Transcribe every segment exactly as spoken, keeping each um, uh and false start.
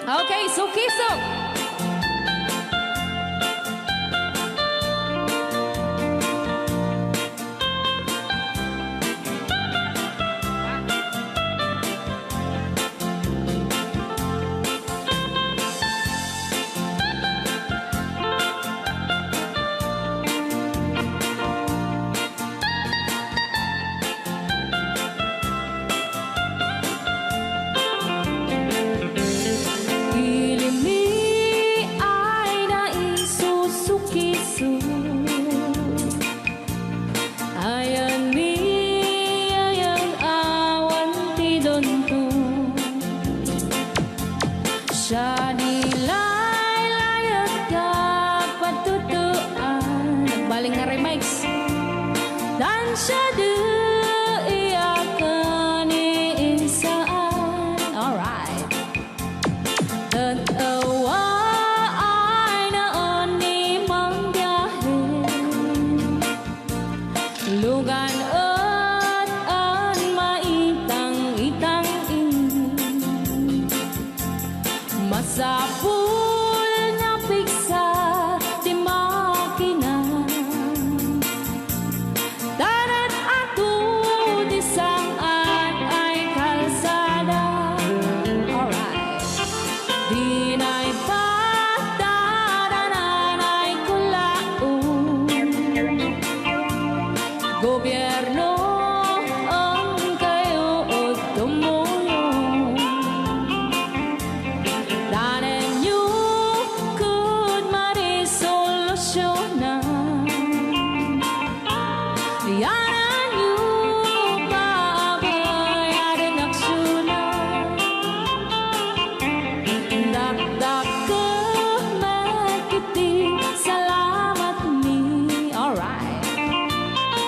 Okay, sukisok. Ili mi ay naisusukiso. Ayan mi, ayan awan ti dunto. Siya di laylayet ka patutuan. Nagbaling nga remix. Tan siya di iyakan ni insaan. Alright. Ket awa ay naan ni mangbiahe. Lugan et an maitang-itang ini. Masapul nga pigsa ti makina. Tanan ato ti sang-at ay kalsada. Alright. Dinay patadanan ay kulaon. Gobierno, ang kayo o tumulong. Danenyo ket marisolusyona. Yananyo paabayaden aksyonan. Dakdakkel met iti salamat mi. Alright.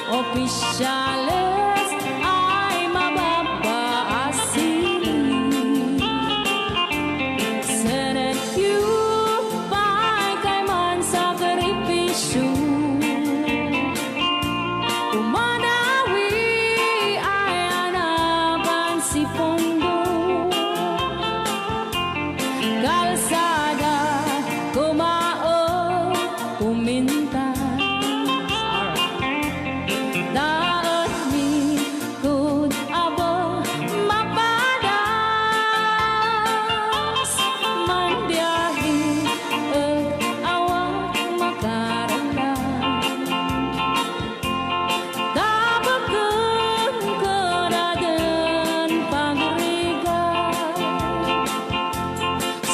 Opisyales ay mababaasili. Senetyo pay kayman sakripisyo. Umanawi ay anaban si Pondo. Kalsada, kumaon, kuminta. Alright. Daot mi kud abo mapadas, manbiahe et awan makararag. Tabaken kadaden pagrigat.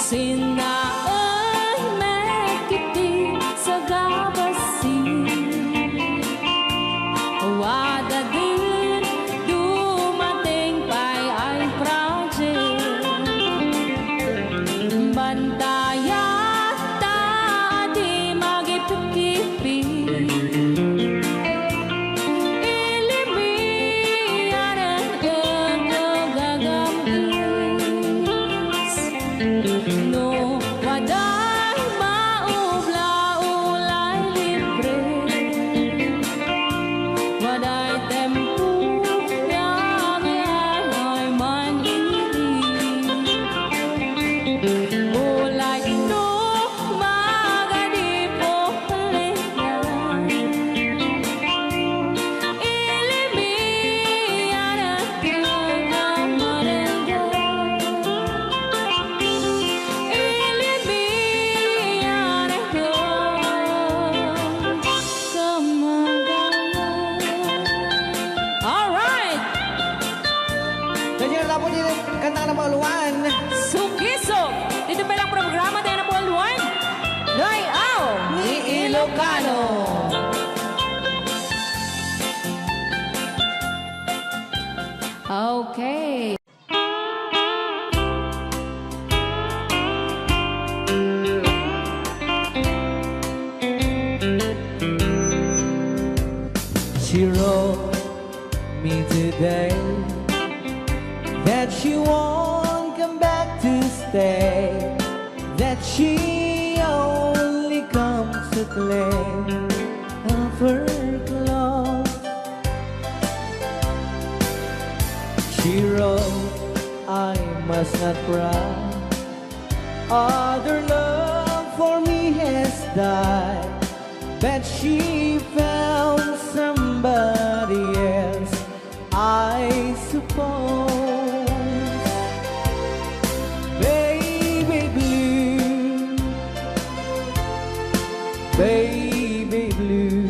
Sinnaen met iti sagabasi. Wadaden dumateng pay ay project. Bantayat ta adi magipikipi. Ilimianen ket gagam-is. No waday maubla, ulay libre. Waday tempo nga agiay man idi. Ulay no magadi po Alright! Kanya na po din kanta nga napauluan. Sukisok! Dito pa lang programa tayo napauluan. Layaw ni Ilocano. Okay. She wrote me today that she won't come back to stay, that she only comes to claim of her clothes. She wrote, "I must not cry. Other love for me has died, but she found somebody else, I suppose. Baby blue, baby blue,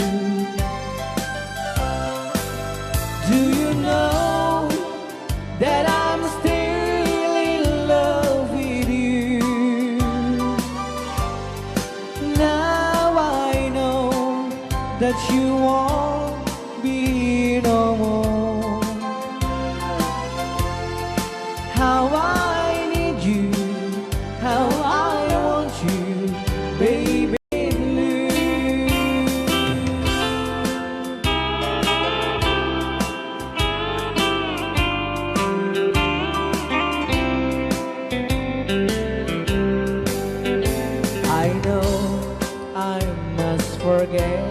do you know that I'm still in love with you? Now I know that you won't be no more. How I need you, how I want you, baby blue. I know I must forget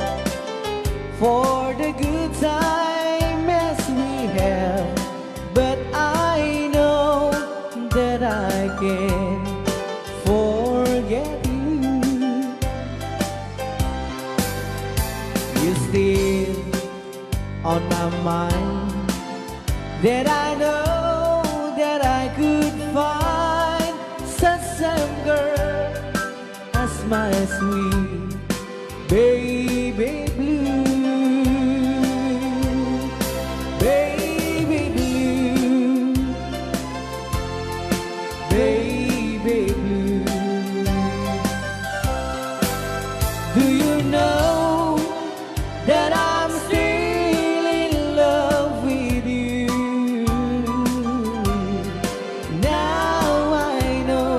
for the good time as we have, but I know that I can forget you. You still on my mind, that I know that I could find such same girl as my sweet baby blue, baby blue, baby blue. Do you know that I'm still in love with you? Now I know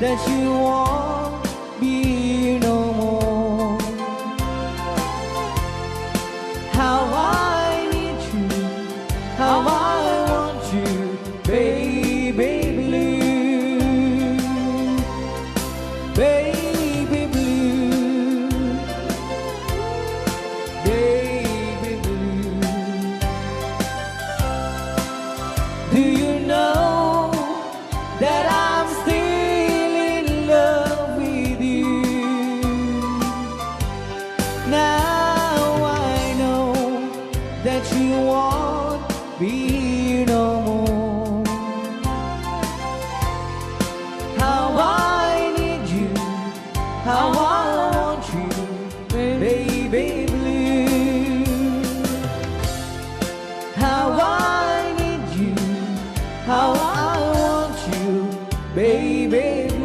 that you won't be no more. How I need you, how I want you, baby blue, baby blue, baby blue. Do you know that I'm still in love with you? Now I know that you won't be no more. How I need you, how I want you, baby blue. How I need you, how I want you, baby blue.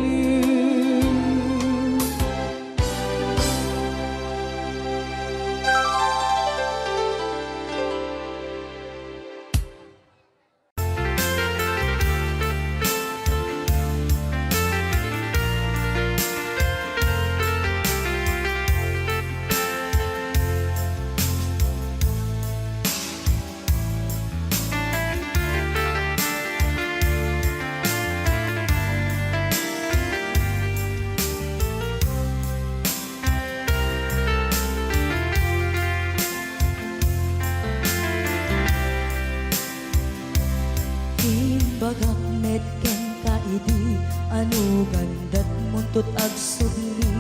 Imbagak met kenka idi, ano gandat muntot agsubli.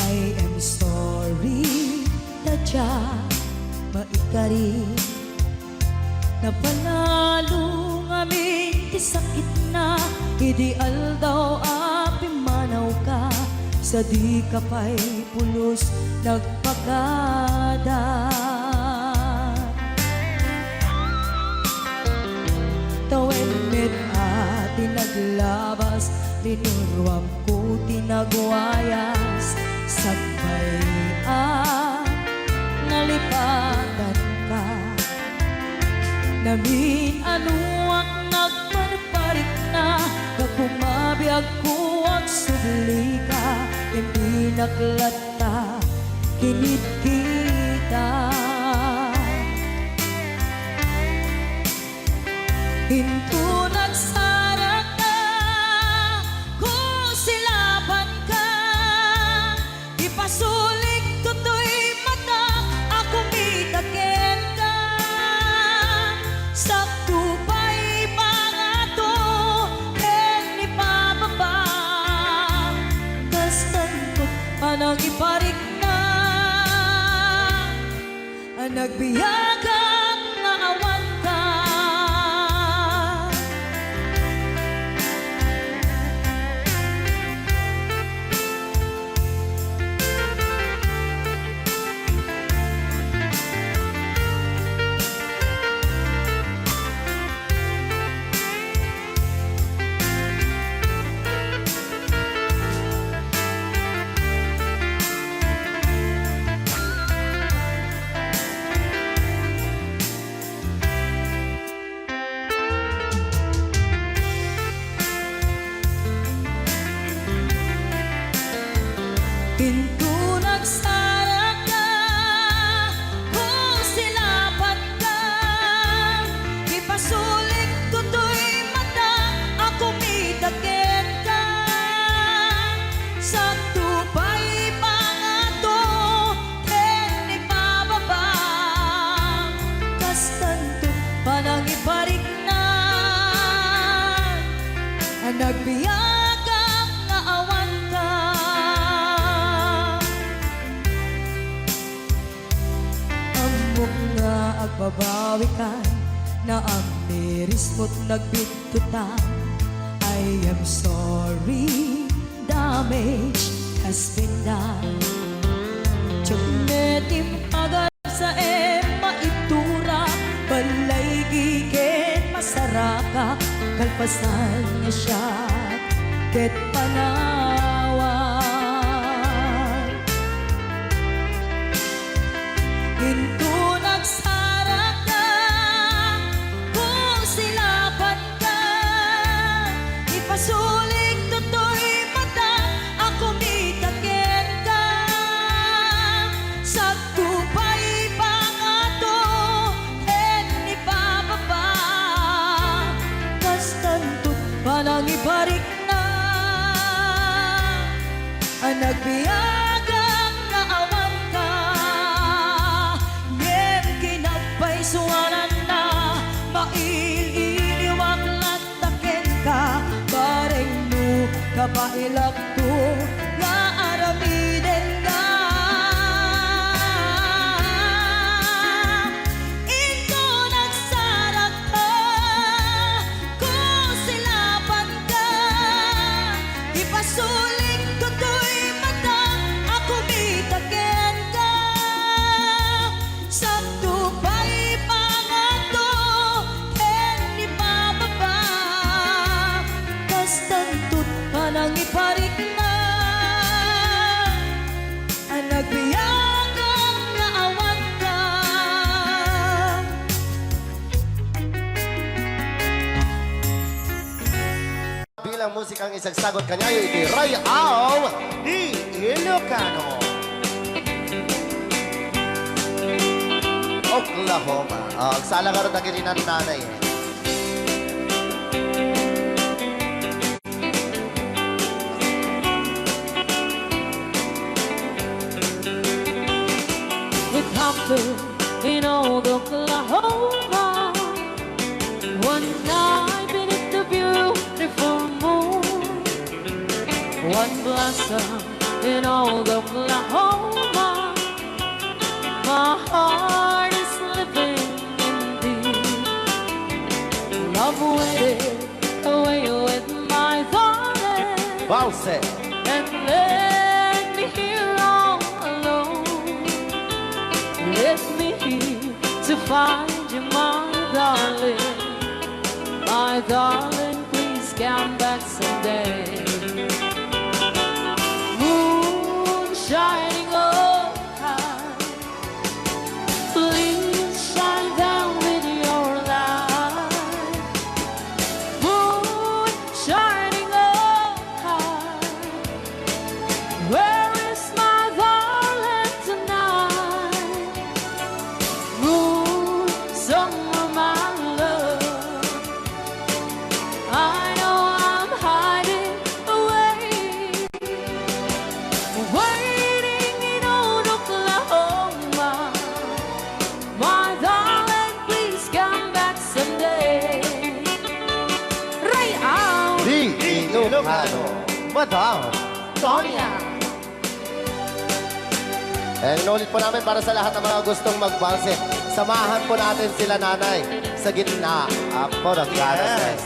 I am sorry, ta dia maikari. Napanalo ngamin ti sakitna idi aldaw a pimmanawka, sadika pay pulos nagpakada. Tawen met a ti naglabas, linuruamko ti nagwayas, sakbay a nalipatanka. Namin-anoak nagparparikna, gapu mabiagko agsublika, impinak latta kinitkita. Inton agsarakka, kusilapanka, ipasulikto toy matak a kumita kenka. Sakto pay pangato ken ipababa. Nagbiagak nga awanka. Inton agsaraka, kung silapanka, ipasulikko toy mata a kumita kenka. Sadto pay pangato ken ibababa, kastanto panangiparikna a nagbiagak nga awanka. Ammok nga agbabawika, naamirismo't nagbittotan. I am sorry, damage has been done. Ket met impagarsa em maitura, balay giken masaraka, kalpasan nga siak ket panawan. Inton agsaraka, kung silapanka, ipasulikto toy mata a kumita kenka. Sadto pay pangato ken ibababa, kastanto panangiparikna a nagbiagak nga awanka. Ngem kinapaysuananna, mail-iliwak latta kenka, bareng no kabaelakto nga aramidenka. Inton agsaraka, kung silapanka, ipasulikto toy mata a kumita kenka. Sadto pay pangato ken ibababa, kastanto't panangiparikna a nagbiagak nga awanka. Bilang musikang isagsagot kaniayo iti Rayaw ti Ilocano. Oklahoma. Ah, agsala ngarud dagiti nannanay. It happened in old Oklahoma. One night beneath the beautiful moon, one blossom in old Oklahoma. My heart is living indeed. Love waited away with my darling. Bounce it. And left me here all alone. Left me here to find you, my darling. My darling, please come back someday. Moon shining overhead, please shine down with your light. Moon shining overhead, where is my darling tonight? Moon, somewhere, my love, I know I'm hiding away, waiting in old Oklahoma. My darling, please come back someday. Rayaw! Di Ilocano, Madam Sonia. Ayan, inulit po namin para sa lahat ng mga gustong magbalse. Samahan po natin sila, Nanay, sa gitna. Apo, nagkaras na. Yes.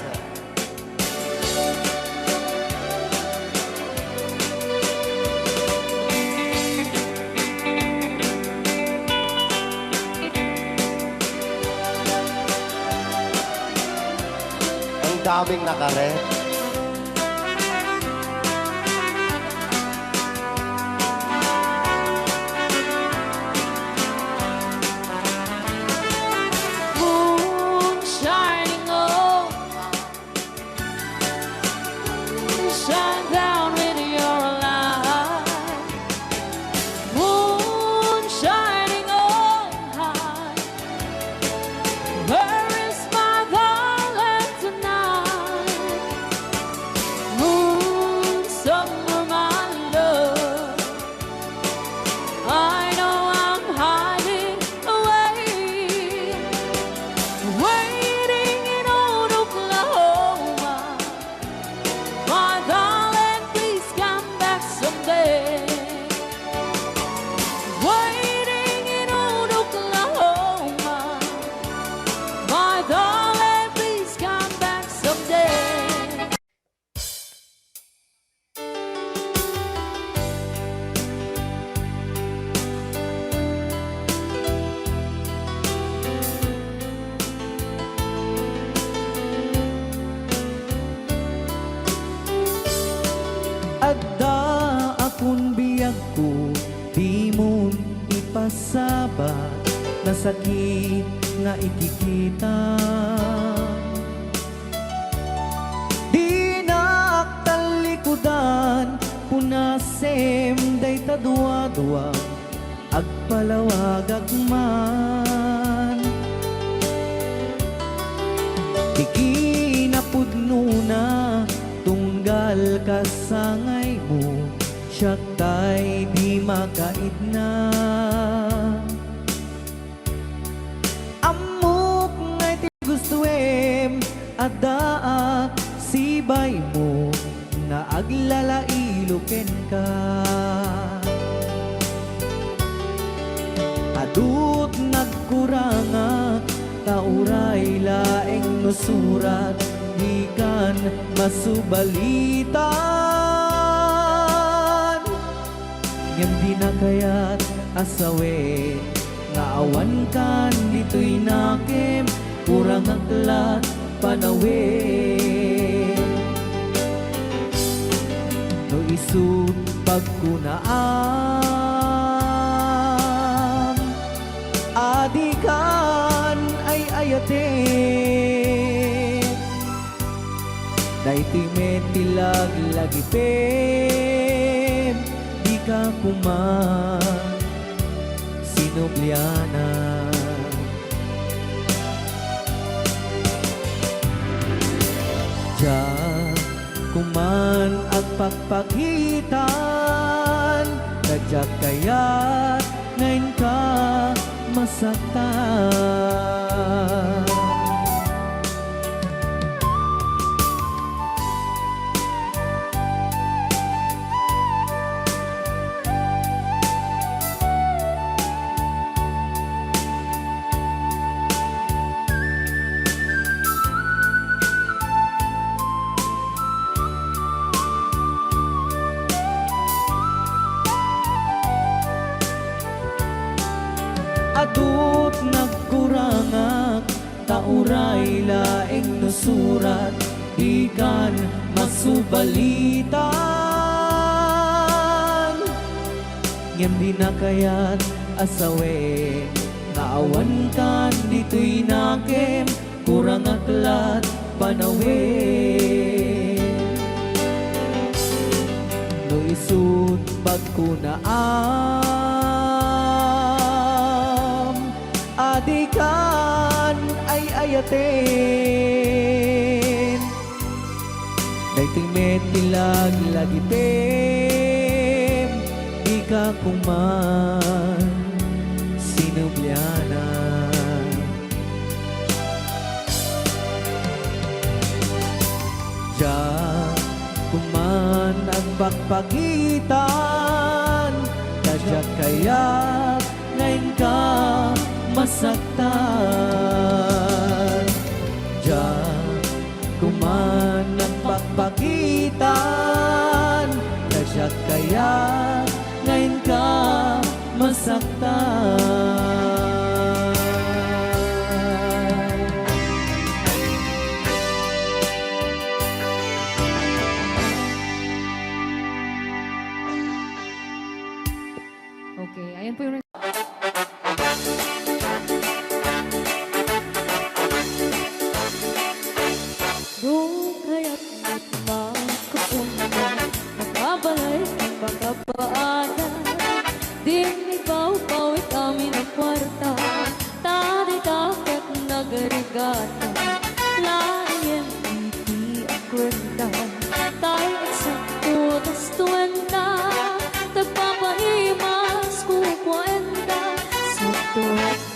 Ang daming nakaret. Moon shining on, shine down with your light. Moon shining on high, where is my darling tonight? Moon, summer, my love, I know I'm hiding away, waiting in old Oklahoma. My darling, please come back someday. Waiting in old Oklahoma. My darling, please come back someday. Adda a kun biagko, dimon ipasabat, nasakit nga ikikita. Dinak tallikudan, punasem dayta duadua, agpalawagak man. Ti kinapudnona, tunggal kasangaymo, siak tay di makaidna. Ammok nga iti gustoem, addaak sibaymo nga aglalailo kenka. Adut nagkurangak, ta uray laeng no surat, dikan masubalitan. Ngem dina kayat a sawen nga awankan ditoy nakem, kurangak lat panawen. No isut' pagkunaam, adikan ay-ayaten. Daytoy met ti laglagipem, dika koma sinublianan. Diak koman agpakpakitan, ta diak kayat nga inka masaktan. Adut nagkurangak, ta uray laeng no surat, dikan masubalitan. Ngem dina kayat a sawen nga awankan ditoy nakem, kurangak lat panawen. No isut' pagkunaam, adikan ay-ayaten. Daytoy met ti laglagipem, dika koman sinublianan. Diak koman agpakpakitan, ta diak kayat nga inka masaktan. Diak ko man napakpakitan, ta diak kayat nga inka masaktan. Okay, ayan po yung Dukayat met makapunda, makabalay ken pakapaada. Dinmi pawpawit amin a kuarta, ta dayta ket nagrigata. Laeng iti a kuenta, tay eksakto tas tuenta, tagpapaimas kukuenta, sakto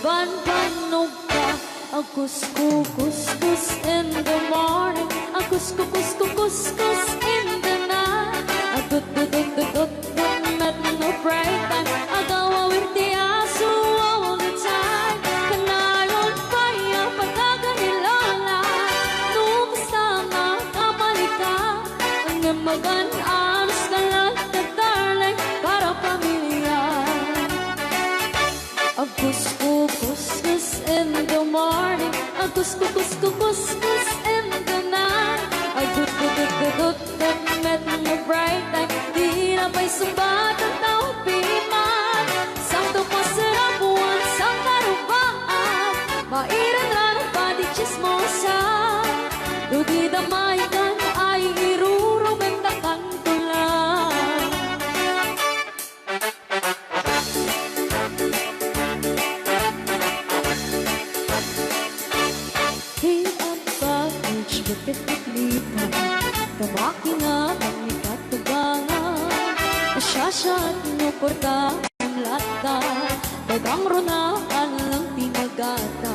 banbannog ka. Agkuskukuskus in the morning, agkuskukuskukuskus in the night, agdutdutdutdutdut met no break time, agawawir ti aso all the time. Kanayon pay a pagkakan ni Lola, no kasta nga kamalika, ngem magan-anos ka latta, darling, para pamilya. Agkuskukuskus in the morning, agkuskukuskukuskus in the night, agdutdutdutdut met no break time, di na pay sumbat a tao piman. Sakto pasarapuan, sangkarubaan, mairanranon pay ti tsismosa, no di da maikkan ay irurumen da kanto la. Ti advantage ket ti problema, ta makina ti katubangan, asiasiat no kuarta ngem latta, dagang runa, alang ti nagata,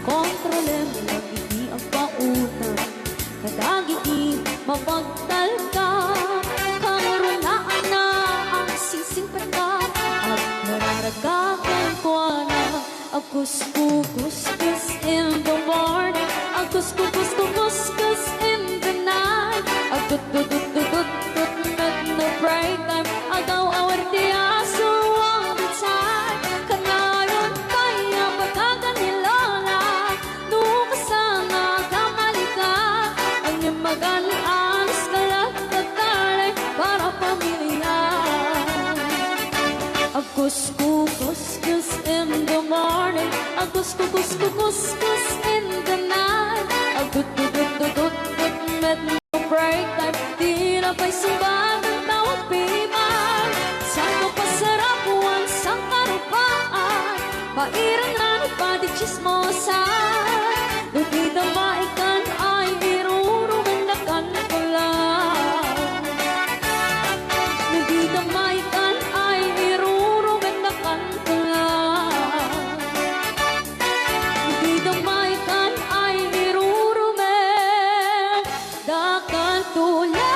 kontrolem lang iti agpautang. Kadagiti mapagtalka, karunaanna, agsingsimpatna, agkararagka kenkuana, agkuskukuskus in the morning, agkuskukuskukuskus in the night, agdutdutdutdutdut met no break time, agaw-awir ti aso all the time. Kanayon pay a pagkakan ni Lola, no kasta nga kamalika, ngem magan-anos ka latta, darling, para pamilya. Agkuskukuskus in the morning, agkuskukuskukuskus in the night, agdutdutdutdutdut met no break time, di na pay sumbat a tao piman. Sakto pasarapuan, sangkarubaan, mairanranon pay ti tsismosa, no di da maikkan ay irurumen da kanto la. No di da maikkan ay irurumen da kanto la. No di da maikkan ay irurumen da kanto la.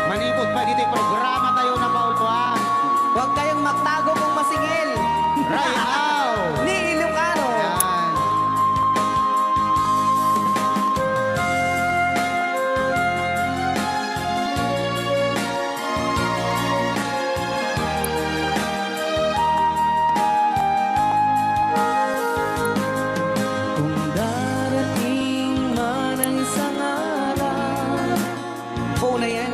Manipud pay ditoy programa tayo na Paul Juan. Huwag kayong magtago kung masingil. Right now. Ni Ilocano. Yan. Kung darating man ang isang araw, Phone na yan.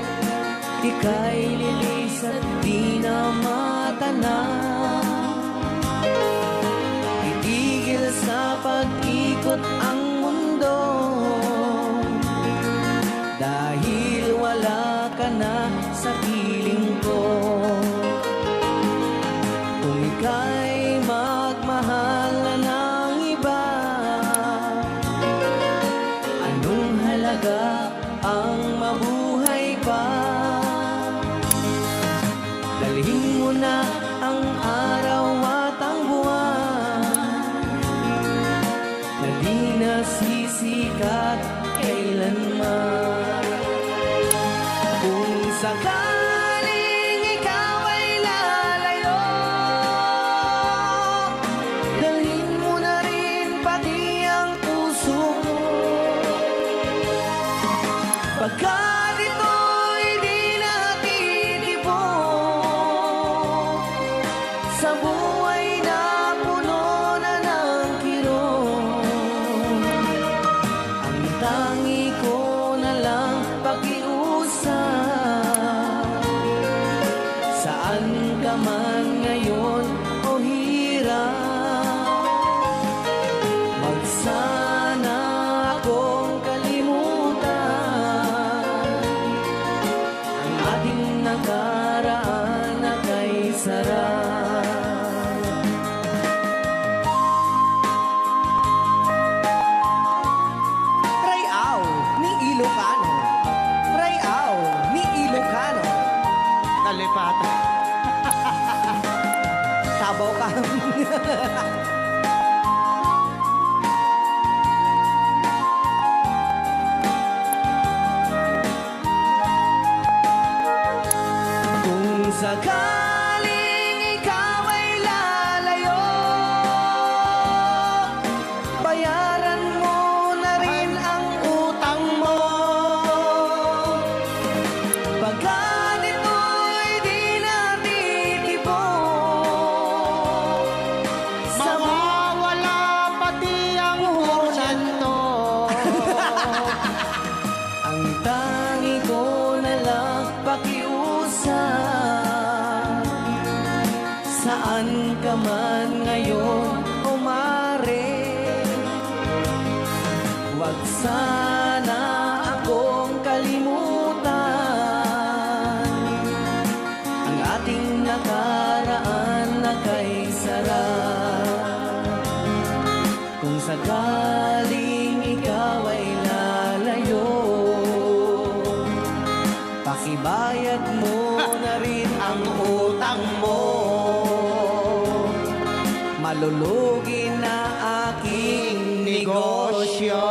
Ika'y lilisat, di na matanaw. Titigil sa pag-ikot ang mundo, dahil wala ka na sa piling ko. Kung ika'y magmahal na ng iba, anong halaga ang mabuhay pa? Dalhin mo na ang araw at ang buwan na di na sisikat kailanman. Kung sakali Ditoy di natitibok sa buhay na puno na ng kirot. Ang tangi ko na lang pakiusap, saan ka man ngayon o hirap, wag sana akong kalimutan, ang ating nakaraan na kay sarap. Rayaw ni Ilocano. Rayaw ni Ilocano. Nalipatan. Sabaw ka. Kung sakaling ikaw ay lalayo, bayaran mo na rin ang utang mo. Pagkat ito'y di natitibok sa mawawala pati ang porsyento. Ang tangi ko na lang pakiusap, saan ka man ngayon o mare, wag sana akong kalimutan, ang ating nakaraan na kay sarap. Kung sakaling ikaw ay lalayo, pakibayad mo na rin ang utang mo. Malulugi na aking negosyo.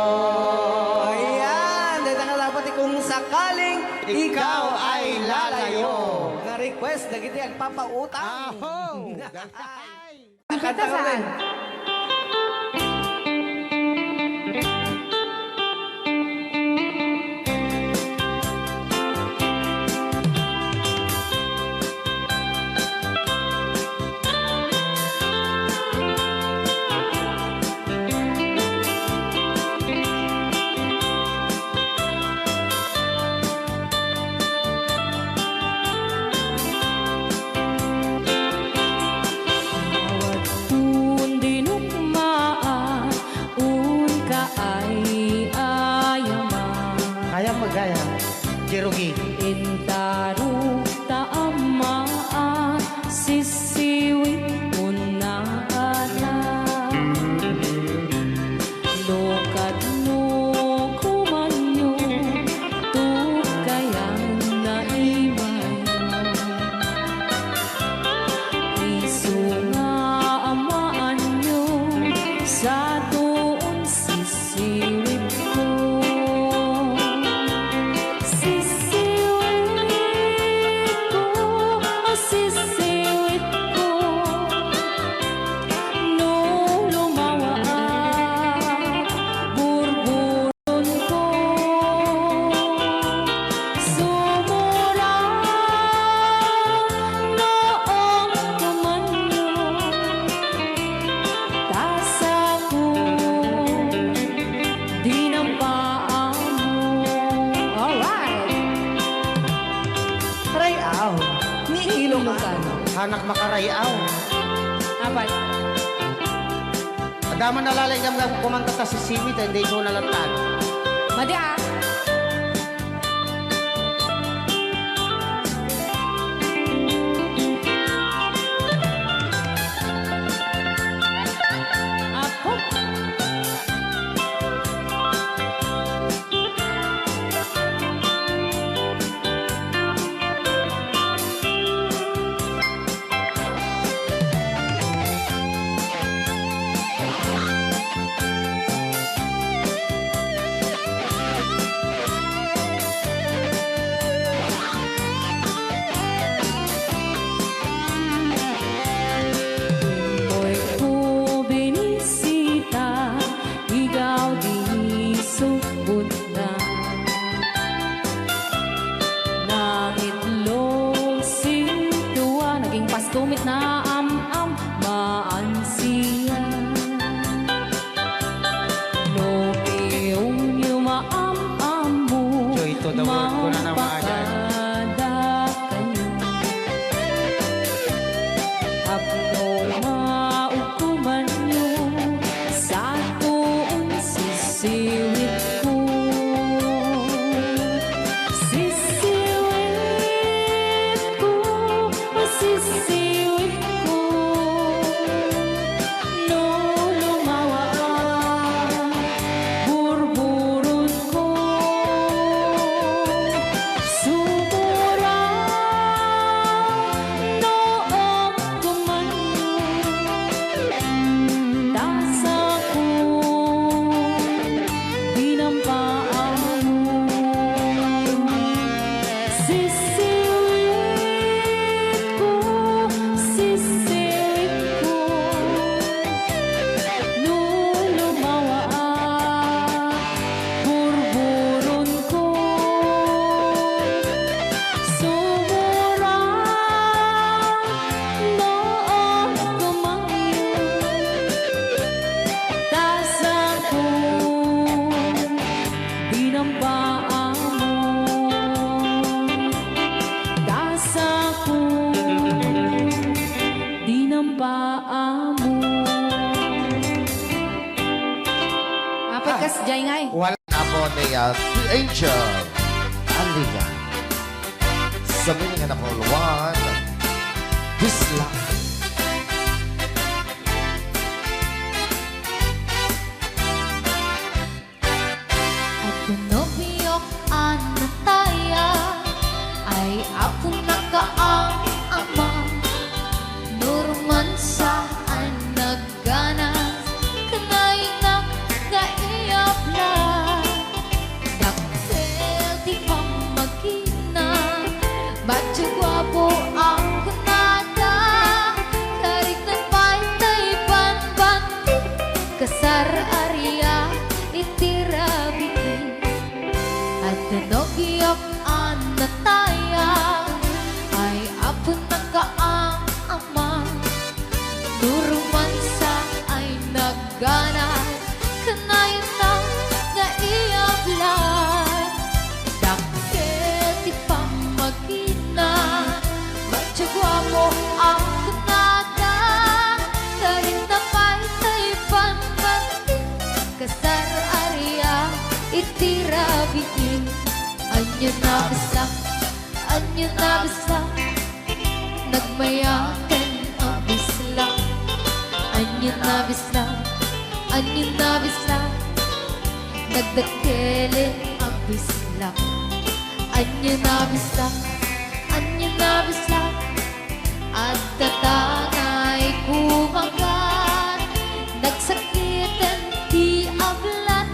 Ayan, dayta nga dapat kung sakaling ikaw ay lalayo. Nga request dagiti agpapautang. Aho! Ang kanta saan? Awattun dinukmaat, unka ay ayaman. Kayam magayam, Jerugi. Intaruk ta ammaat, sisiwit unna ata. No kadno kumanyo, tugkayan na imaymo. Isu nga ammaanyo, sa tuon sisiwitko. Sisiwitko, sisiwitko. No lumawa a burburonko, sumurang noong kumanyo, ta sako di napaamo. Alright! Rayaw ni Ilocano. Hanak makarayaw. Apat. Adda man nalaing gamgam kumanta ta sisiwit, ta indi isu na lantan. Madi, ah. Apo. Apo ni, ah, Angel Alia. Sa meaning na Pauluan, Bisla. Adda nobiok a nataya, ay apo nakaam-ama. No romansa ay nagganas, kanaynak nga iyabla. Dakkel ti pammagina, Batio guapo ang kunada, karik na pay tay banbanti, kasar aria iti rabii. Adda nobiok a nataya, ay apo nakaam-ama. No romansa ay nagganas, kanaynak nga iyabla. Dakkel ti pammagina, batio guapo ang kunada, karik na pay tay banbanti, kasar aria iti rabii. Ania a bislak, ania a bislak, nagmayaten a bislak. Ania a bislak, ania a bislak, nagdakkelen a bislak. Ania a bislak, ania a bislak, adda tangay kumakan. Nagsakiten ti ablat,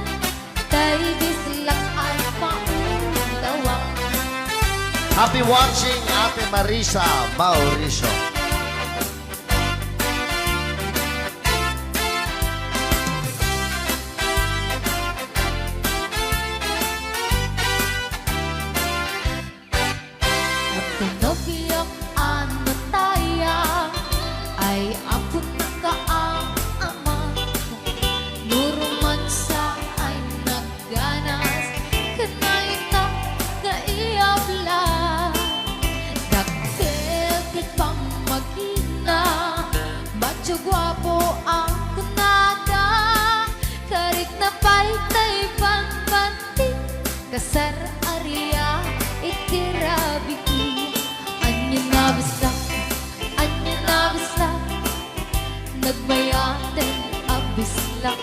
tay bislak ay maulawa. Happy watching, Ate Marisa Mauricio. Adda nobiok a nataya, ay apo nakaam-ama. No romansa ay nagganas, kanaynak nga iyabla. Dakkel ti pammagina, batio guapo ang kunada, karik na pay tay banbanti, kasar aria iti rabii. Ania a bislak, ania a bislak, nagmayaten a bislak.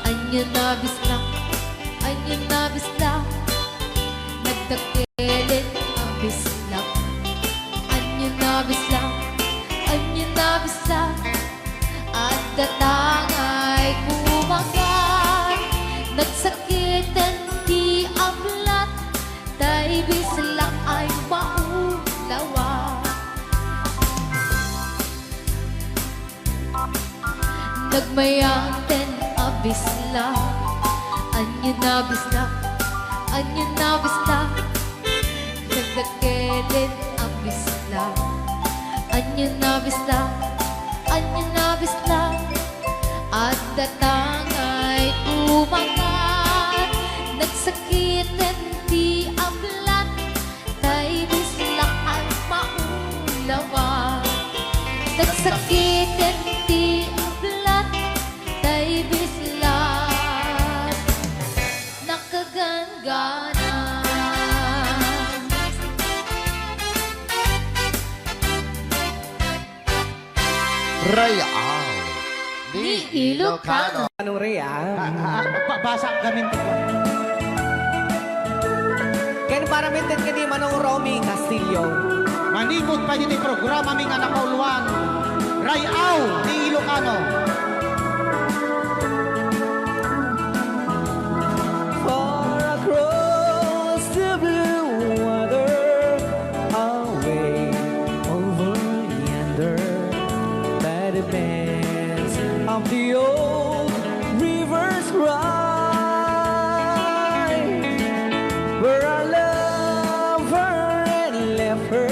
Ania a bislak, ania a bislak, nagdakkelen a bislak. Ania a bislak, ania a bislak, adda tangay kumakan. Nagsakiten ti ablat, tay bislak ay maulawa. Nagmayaten a bislak, ania a bislak, ania a bislak, nagdakkelen a bislak. Ania a bislak, ania a bislak, adda tangay kumakan. Nagsakiten ti ablat, tay bislak ay maulawa. Nagsakiten ti ablat, tay bislak nakaganggana. Ray-aw ni Ilocano. Anong Ray-aw? Ah, ah, ah, ba-, basa kami. Ken para met kadi Manong Romy Castillo. Manipud pay iti programami nga nakauluan, Ray-aw ni Ilocano. Far across the blue water, away over yonder, by the bends of the old river's cry, where I love her and left her,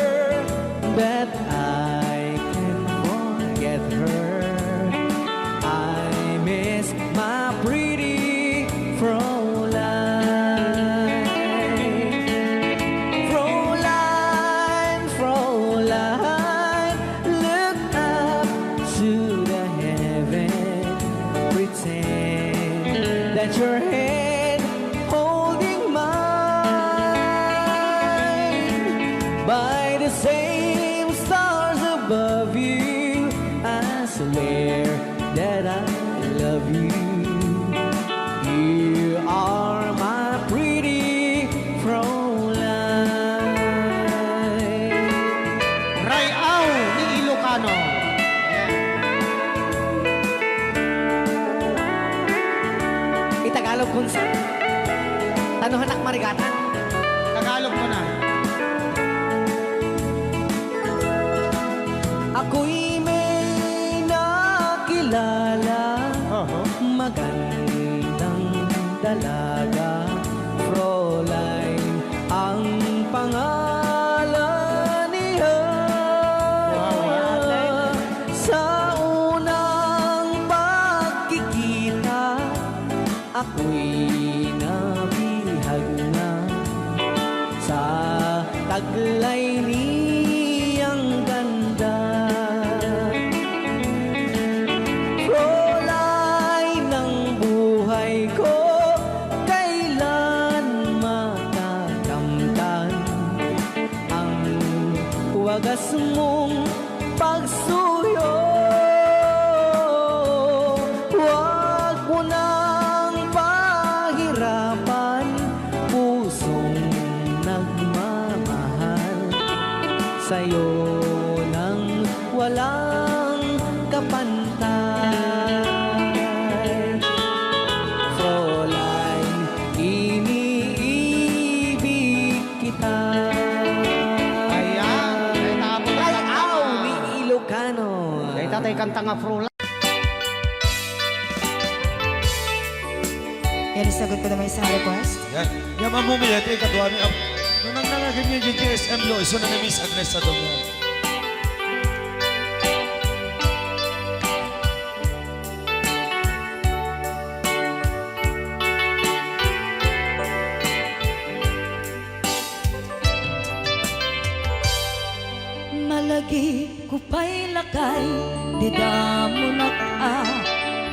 but I can't forget her. Tano, anak, marigatan. Tagalog mo na. Ako'y may nakilala, Oho. magandang dalaga, Fräulein ang pangalan niya. Wow. Sa unang pagkikita, ako'y nabihag na sa taglay niyang ganda. Fräulein ng buhay ko, kailan matakamtan ang wagas mong pagsuyo? Huwag mo nang pahirapan, pusong nagmamahal sa'yo nang walang kapantay. Fräulein, iniibig kita. Ayan. Ay, tapos Ay, na aw, ni Ilocano. Ay, tatay, kanta nga, Fräulein. Yan, isagot ko naman sa request. Yan. Yan, Ma'am Mumi, ito yung kadwa ni Ab-, nung nang nangagin niya yung G S M lo, iso na ni Miss Agnes sa Domingo. Malagipko pay lakay, dida monak a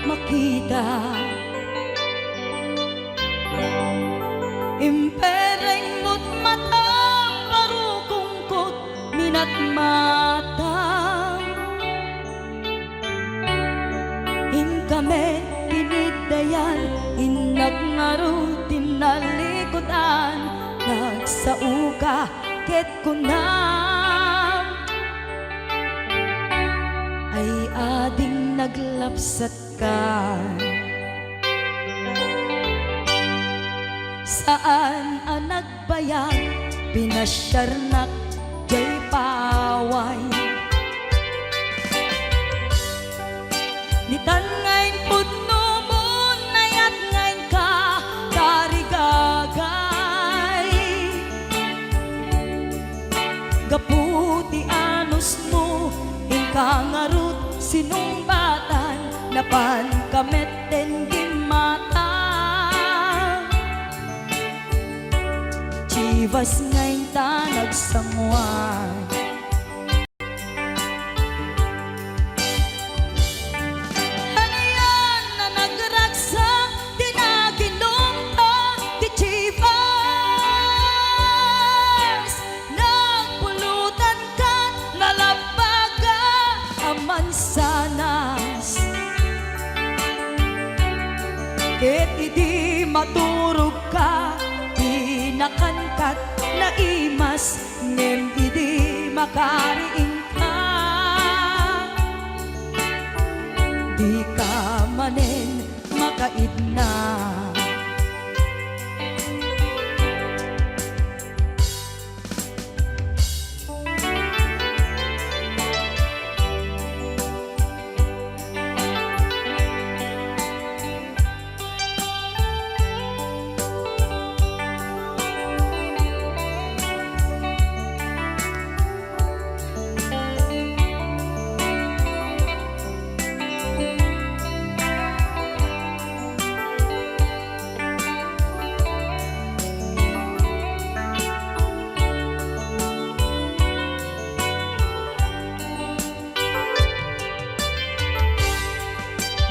makita. Impereng mo't matam, barukongko't minatmata. Inka met iniddayan, innak ngarud ti nalikudan, nagsaoka ket kunam, ay ading naglapsatka. Saan a nag- bayag, pinasiarnak jay paway. Nitan nga impudnomon, nayat nga inka tarigagay. Gapu ti anusmo, inka ngarud sinungbatan, napanka met ten gimmata. Chivas nga inta nagsanguan. Anian a nagragsak ti naginumta ti Chivas? Nagpulutan kat nalabbaga a mansanas. Ket idi maturogka, dinakan kat naimas, ngem idi makariingka, dika manen makaidna.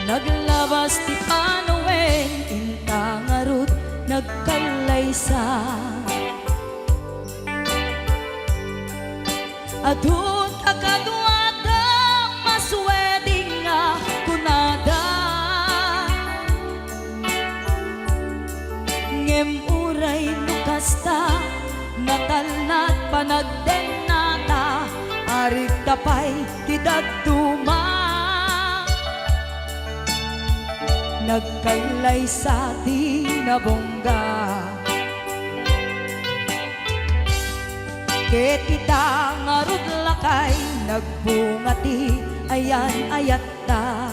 Naglabas ti panawen, inta ngarud nagkallaysa. Adu ta kaduada, mas-wedding a kunada. Ngem uray no kasta, natalna ti panagdennata, arigta pay ti dadduma. Nagkallaysa ti nga bongga. Ket ita ngarud lakay, nagbunga ti ayan-ayatta.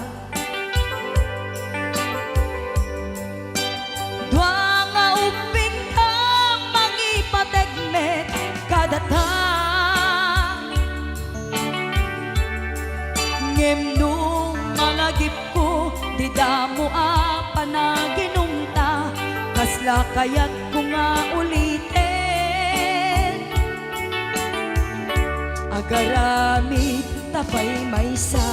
Dua nga ubbingta mangipateg met kadata. Ngem no malagipko, dida ammo a panaginumta, kasla kayatko nga uliten. Agaramidta pay maysa.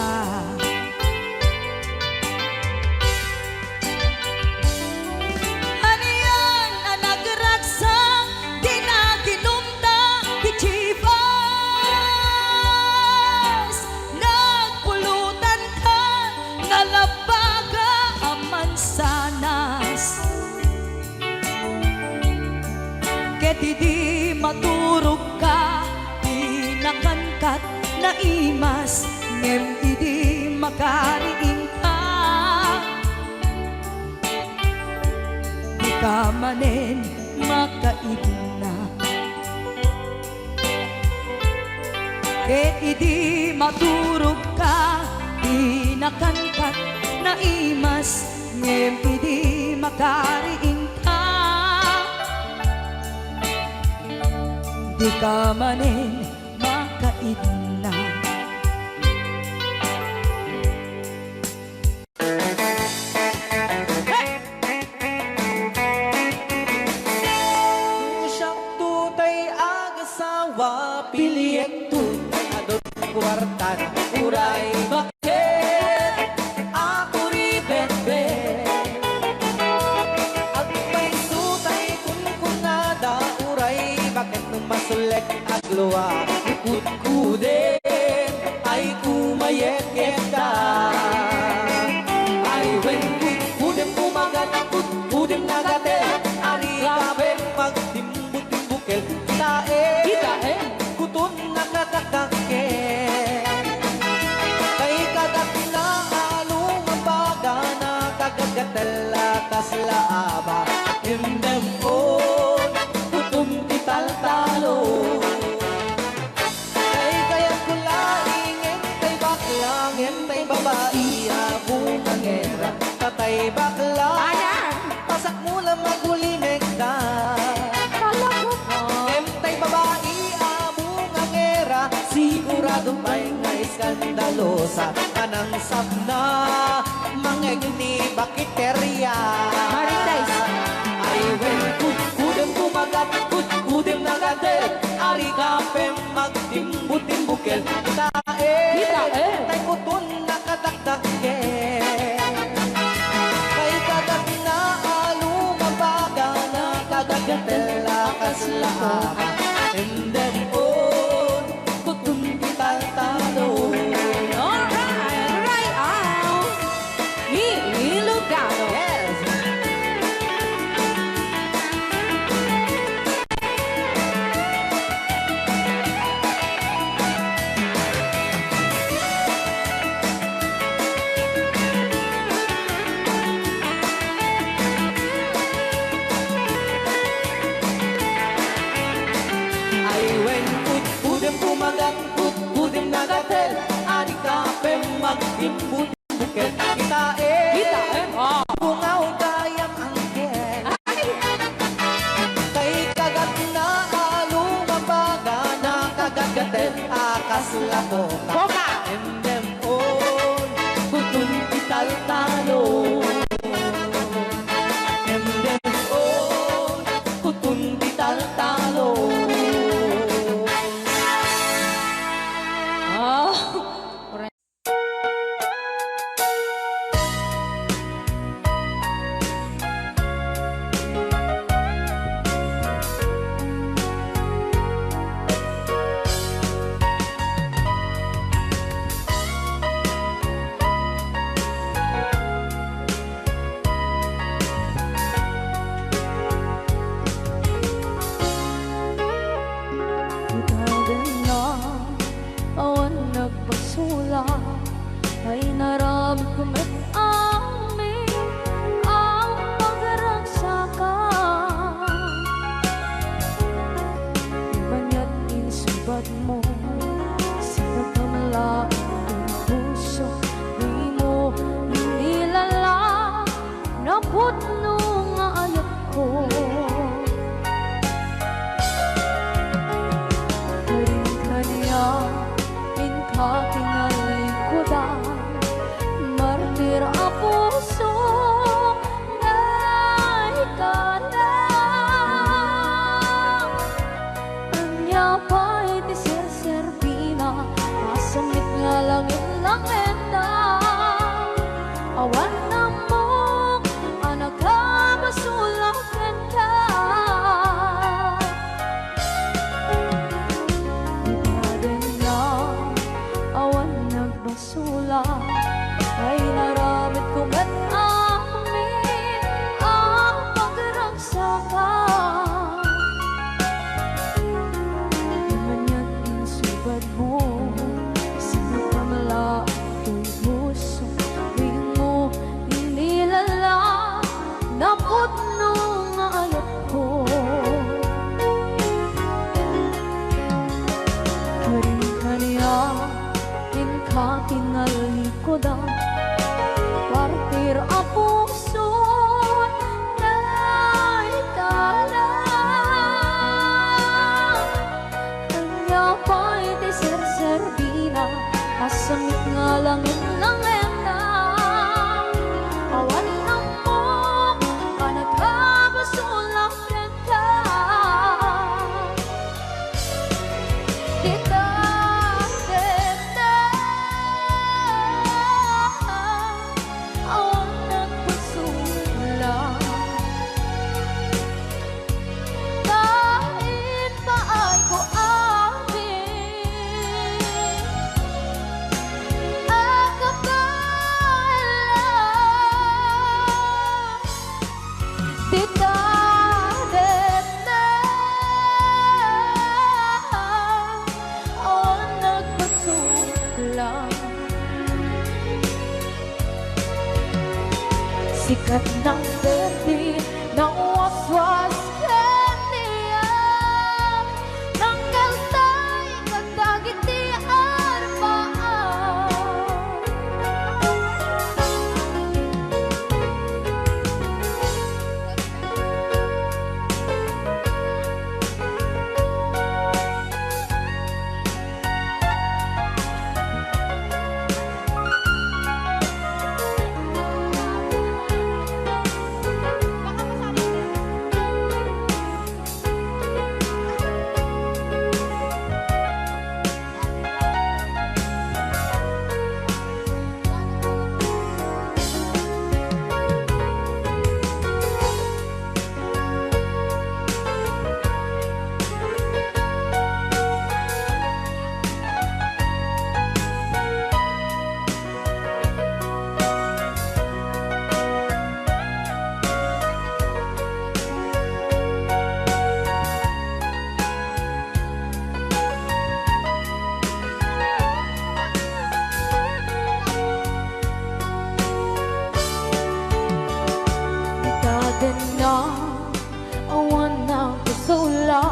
Anian a nagragsak, dina ginumta ti Chivas. Nagpulutanka nga labaga a mansanas. Ket idi maturogka, di nakankat naimas, ngem idi makariingka, dika manen makaidna. Ket idi maturogka, di nakankat naimas, ngem idi makariingka, dika manen makaidna. Siakto tay agasawa, piliekto adun kuartan, uray baket a kuribetbet. Agpayso tay kunkunada, uray baket no masulek aglua, kutkuden ay kumayeketa. Ay wen, kutkudem kumagat, kutkudem nagatel, ari ka pen magtimbutimbukil. Kitaem, kitaem, kuton nakatakakkel. Kay kagatna a lumabaga, nakagagatel a kasla aba, indem on, kuton ti taltalo. Kay kayatko laeng, ngem tay bakla, ngem tay babai a bungangera. Tatay bakla, ayan, pasakmo la magulimekda. Talaga ka? Ngem tay babai a bungangera, sigurado pay nga iskandalosa. Kanang sapna, mangegni bakiteria. Marites. Ay wen, kutkudem kumagat, kutkudem nagatel, ari ka pen magtimbutimbukel. Kitaem, kitaem, tay kuton nakataktakkel. Kay kagatna a lumabaga, nakagagatel a kasla aba. Indem on, kuton ti taltalo. Alright, alright, ah. Ni Ilugano. Yes. Ay wen, kutkudem kumagat, kutkudem nagatel, ari ka pen magtimbutimbukil. Kitaem, kitaem, ah, bungaw gayam angkel. Ay. Kay kagatna a lumabaga, nakagagatel a kasla koka. Koka. Indem on, kuton ti taltalo. Indem on, kuton ti taltalo. Ah, Maniag insubadmo, sinakamla toy puso, dimo inilala, napudno nga ayatko. Karin kaniak, inka tinalikudan, partir a puso, naikala. Ania pay ti serserbina, a samit nga langen-langenna. Awan ammok a nagkabasol a kenka. Dita, dita, awan nagpasula. Ta impaayko amin a kabaelan. Dita, dita, awan nagpasula. Sikat nang perdi, nang waswas kaniak, nang kaltay kadagiti arpaam. Itadenna, awan nagpasula,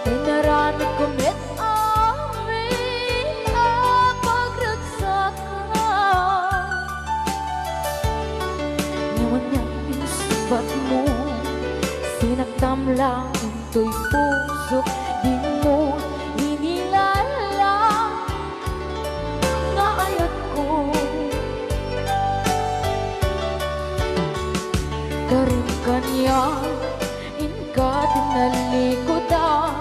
inaramidko met amin a pagragsakan. Ngem ania insungbatmo, sinaktam laeng toy pusok, dimo inilala nga ayatko. Karin kaniak, inka tinalikudan,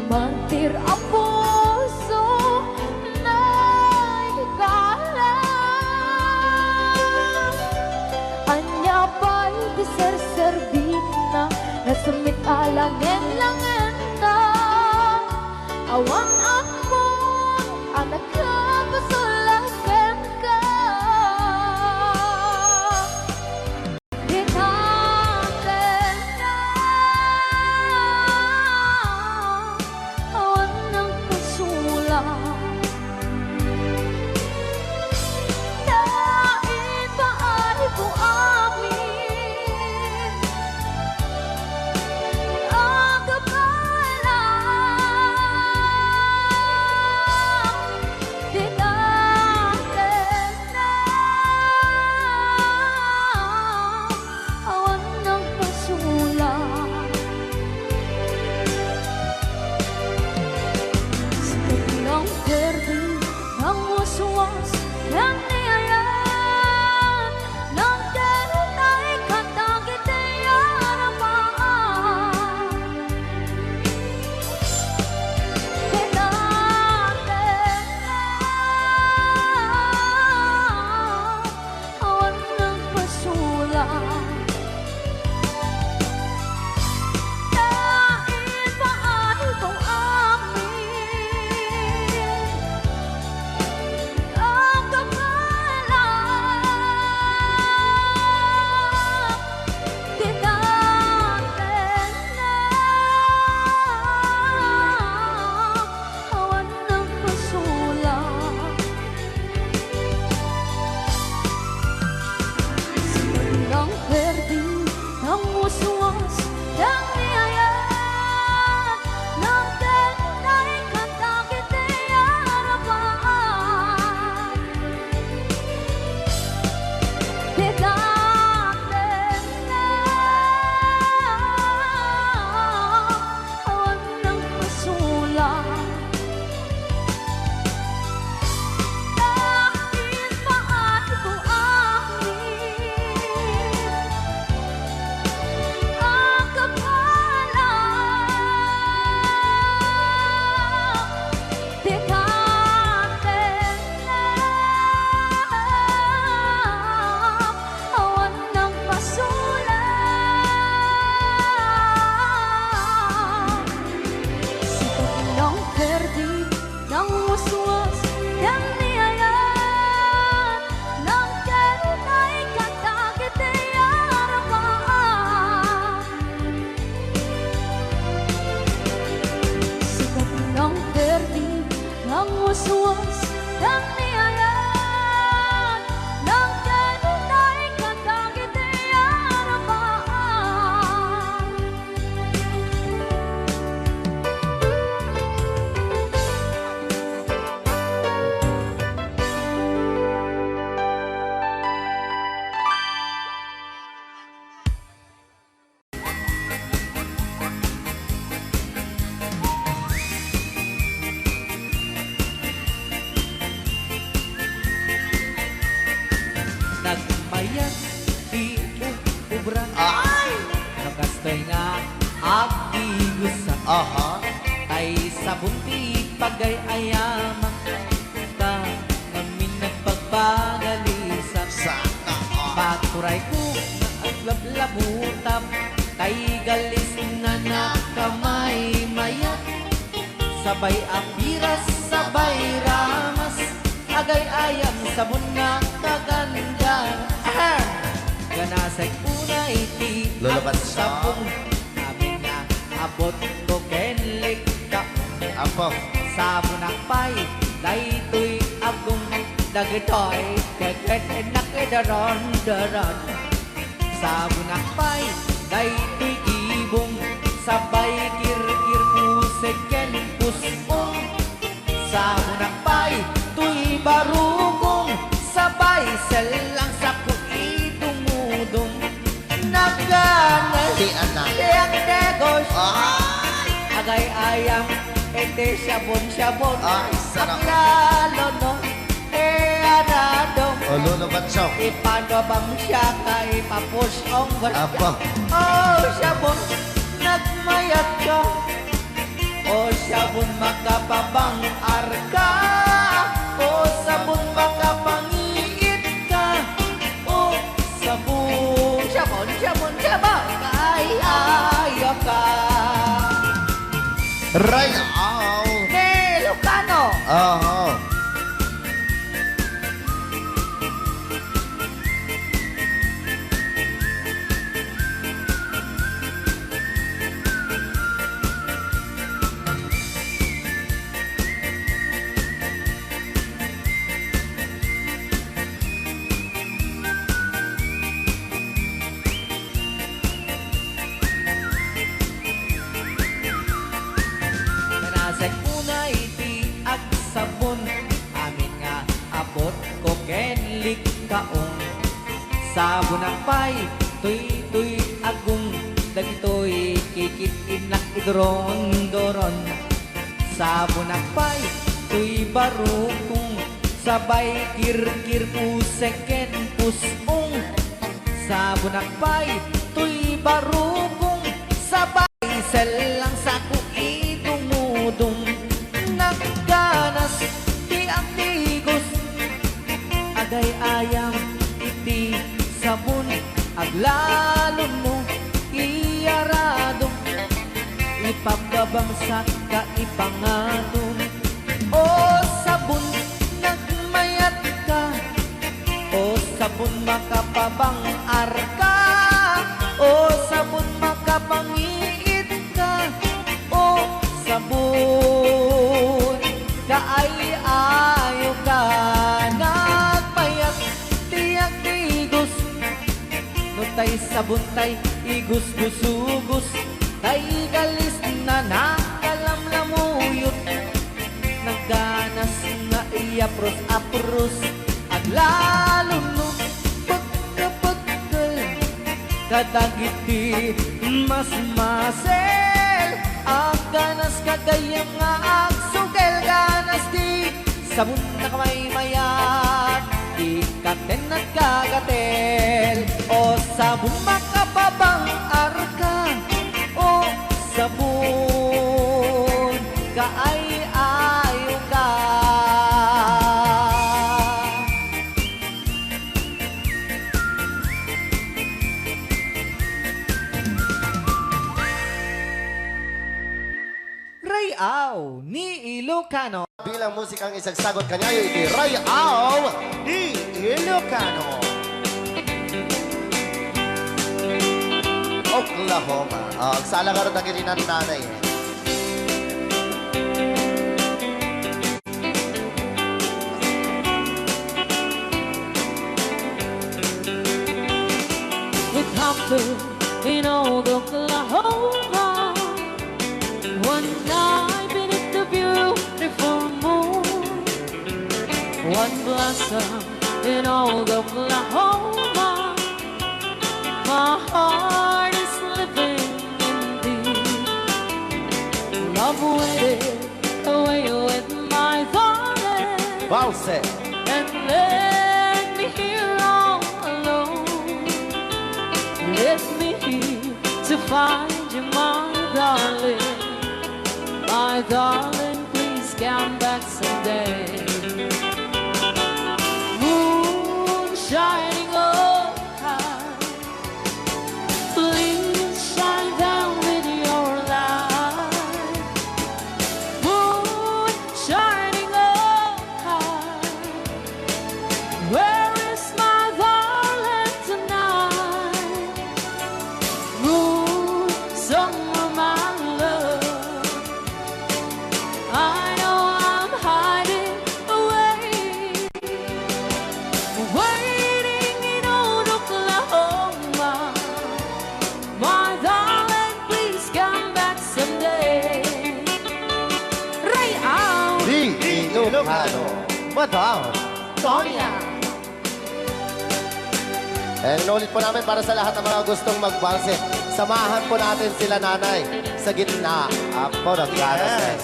martir a puso, naikala. Ania pay ti serserbina, nasumit a langen-langenna? Awan ammok a nakapasula kenka. Dita, dita, awan nagpasula. Ta ipaayko amin a kabaelan. Tay nga agdigusak. Aha. Tay sabon ti pagay-ayamak. Ka ngamin nagpagpagalisak. Sana all. Paturay ko nga aglablabutap. Tay galis na nakamaymayat. Sabay apiras, sabay ramas, agay-ayam sabon nga kaganda. Ahem! Ganasek unay ti Lolo Bansa. Agsabon, amin nga abot ko ken likka. Apo. Sabonak pay, daytoy agong dagitoy, keket enak idaron-daron. Sabonak pay, daytoy gibong, sabay kirkir pusek ken pus-ong. Sabonak pay, toy barukong, sabay sellang sako idumudum. Nagganas Ti anak. ti agdegos. Ay! Agay-ayam, iti sabon-sabon. Ay, sarap. Aglalo no, e, arado. O, Lolo Batsong. Ipano bang siya ka ipapusong? Apa. O, sabon, nagmayat ka. O, sabon, makapabangar ka. O, sabon, makapangiit ka. O, sabon. Sabon, sabon, sabon. Ay, ayo ka. Right out. Ni Lucano. Aha. Nasek unay ti agsabon, amin nga abot ko ken likkaong. Sabonak pay, toy, toy, agong, dagitoy kikit-innak iduron-duron. Sabonak pay, toy, barukong, sabay kirkir pusek ken pus-ong. Sabonak pay, toy, barukong, sabay sellang sako idumudum. Nagganas ti agdigos, agay-ayam iti sabon, aglalo no iyaradom, ipababangsak ka ipangatom. O sabon, nagmayat ka. O sabon, makapabangar ka. O sabon, makapangiit ka. O sabon, kaay-ayo ka. Nagmayat ti agdigos. No tay sabon tay igusgusugus, tay galis na nakalamlamuyot. Nagganas nga iyapros-apros, aglalo no pagkapagkal kadagiti masmasel. Agganas kagayam nga agsugel, ganas ti sabon nakamaymayat, ikaten nagkagatel. O sabon, makapabangar ka. O sabon, kaay-ayo ka. Rayaw ni Ilocano. Bilang musikang isagsagot kaniayo iti Rayaw ni Ilocano. Oklahoma. Ah, agsala ngarud dagiti nannanay. It happened in old Oklahoma. One night beneath the beautiful moon, one blossom in old Oklahoma. My heart is living indeed. Love waited away with my darling. Bounce it. And left me here all alone. Left me here to find you, my darling. My darling, please come back someday. Moon shining overhead, please shine down with your light. Moon shining overhead, where is my darling tonight? Moon, somewhere, my love, I know I'm hiding away, waiting in old Oklahoma. My darling, please come back someday. Ray out! Di Ilocano, Madam Sonia. Eh, inulit po namin para sa lahat ng mga gustong magbalse. Samahan po natin sila, Nanay, sa gitna. Ako, nagkakaroon. Yes.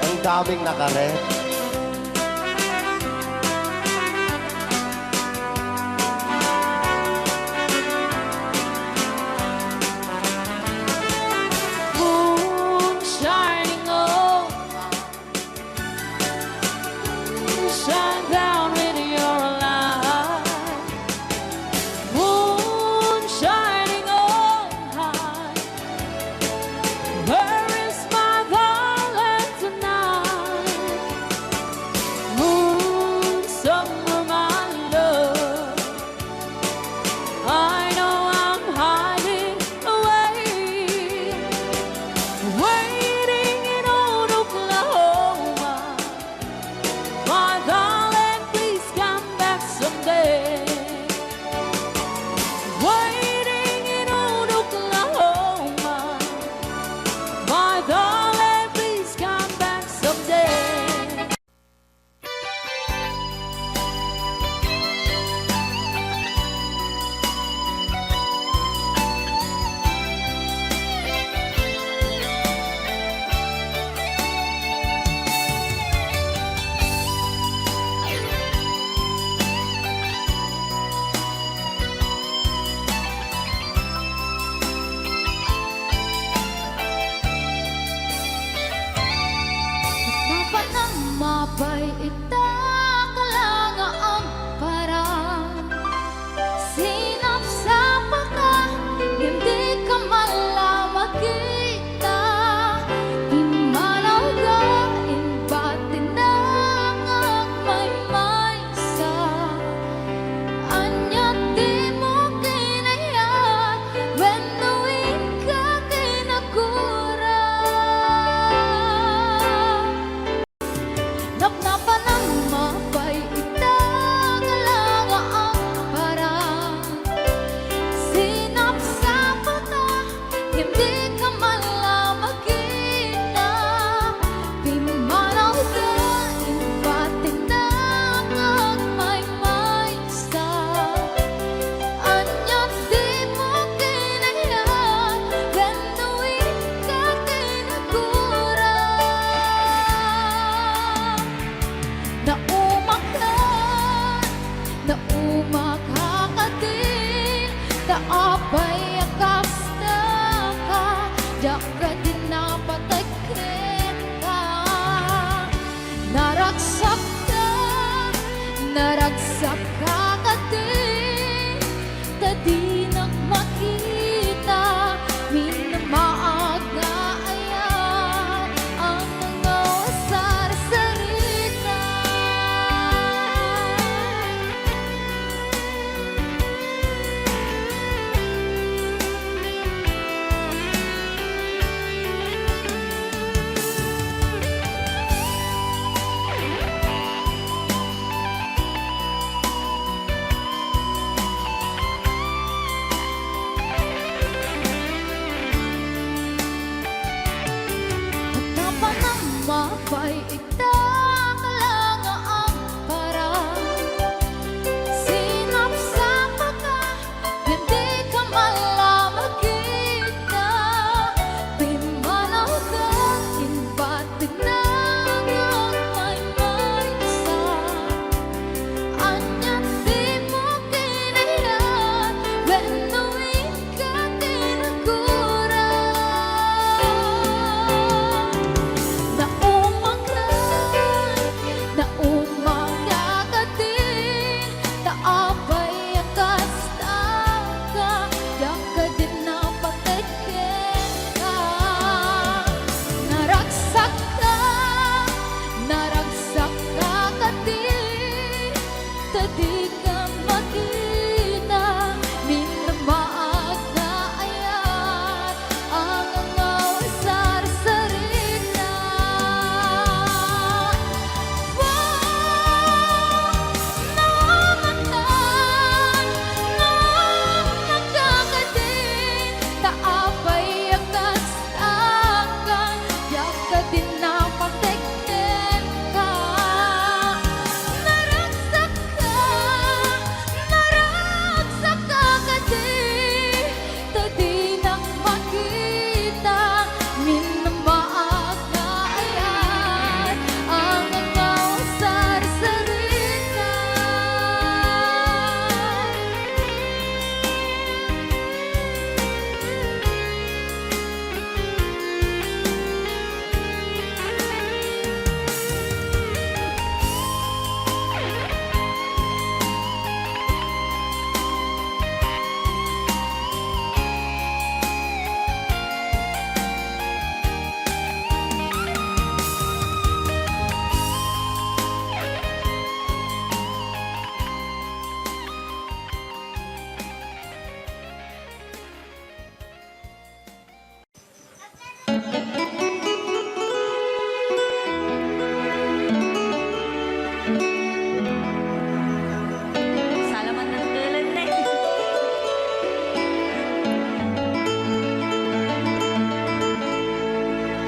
Ang daming nakaret. Moon shining on, shine down with your light. Moon shining on high, where is my darling tonight? Moon, somewhere, my love, I know I'm hiding away, waiting in old Oklahoma. My darling, please come back someday. Waiting in old Oklahoma. My darling, please come back someday. Napanam mapay ita, kala nga agparang. Sinapsapaka, ngem dika man la makita. Immanawka, imbatina nga agmaymaysa. Ania dimo kinayat, wenno inka kinagura. Napnapanam mapay ita, kala nga agparang. Sinapsapaka, ngem dika man la makita. Pimmanawka, imbatina nga agmaymaysa. Ania dimo kinayat, wenno inka kinagura. Naumakan, naumak a kadin, ta apay a kastaka, diak kadin napatay kenka. Naragsakka, naragsakka kadin, ta dinak makita, minamaag nga ayan ang mga sarsarita.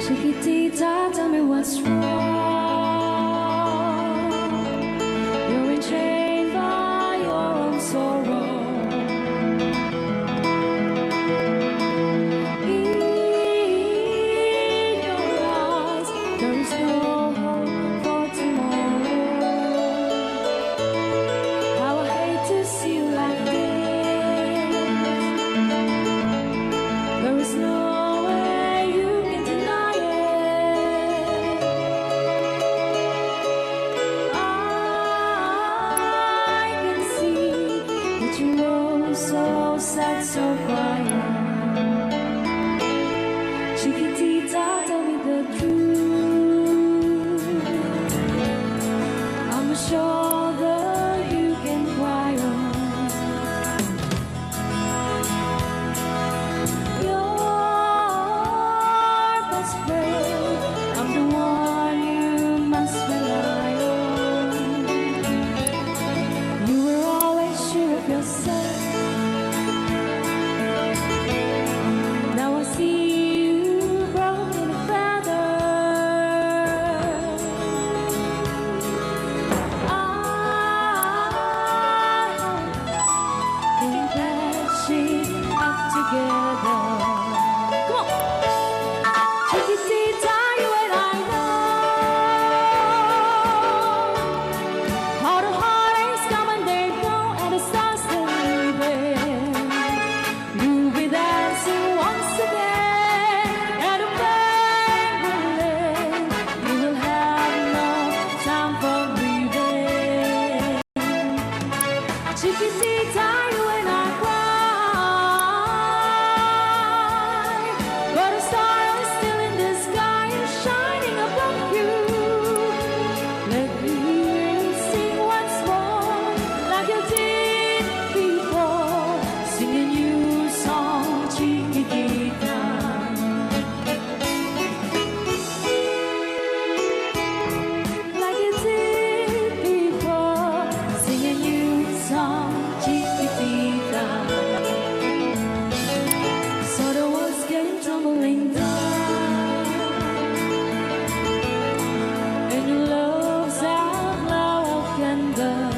Chiquitita, tell me what's wrong. You're enchained by your own sorrow. In your eyes, there is no hope for tomorrow. How I hate to see you like this. There is no way you can deny it. I can see that you know, so sad, so quiet. Chiquitita, tell me the truth. I'm a shoulder you can cry on. Your best friend, I'm the one you must rely on. You were always sure of yourself. Now I see you broken and feathered. I hope we can patch it up together. Come on. Chiquitita, you and I know how the heartaches come and they go, and the stars are leaving. You'll be dancing once again, and the pain will end. You will have no time for grieving. Chiquitita, you and I cry, but a star is still in the sky, shining above you. Let me hear you sing once more, like you did before. Sing a new song, Chiquitita. Like you did before, sing a new song, Chiquitita. Saw the walls came tumbling down, and your love's a flower of candle.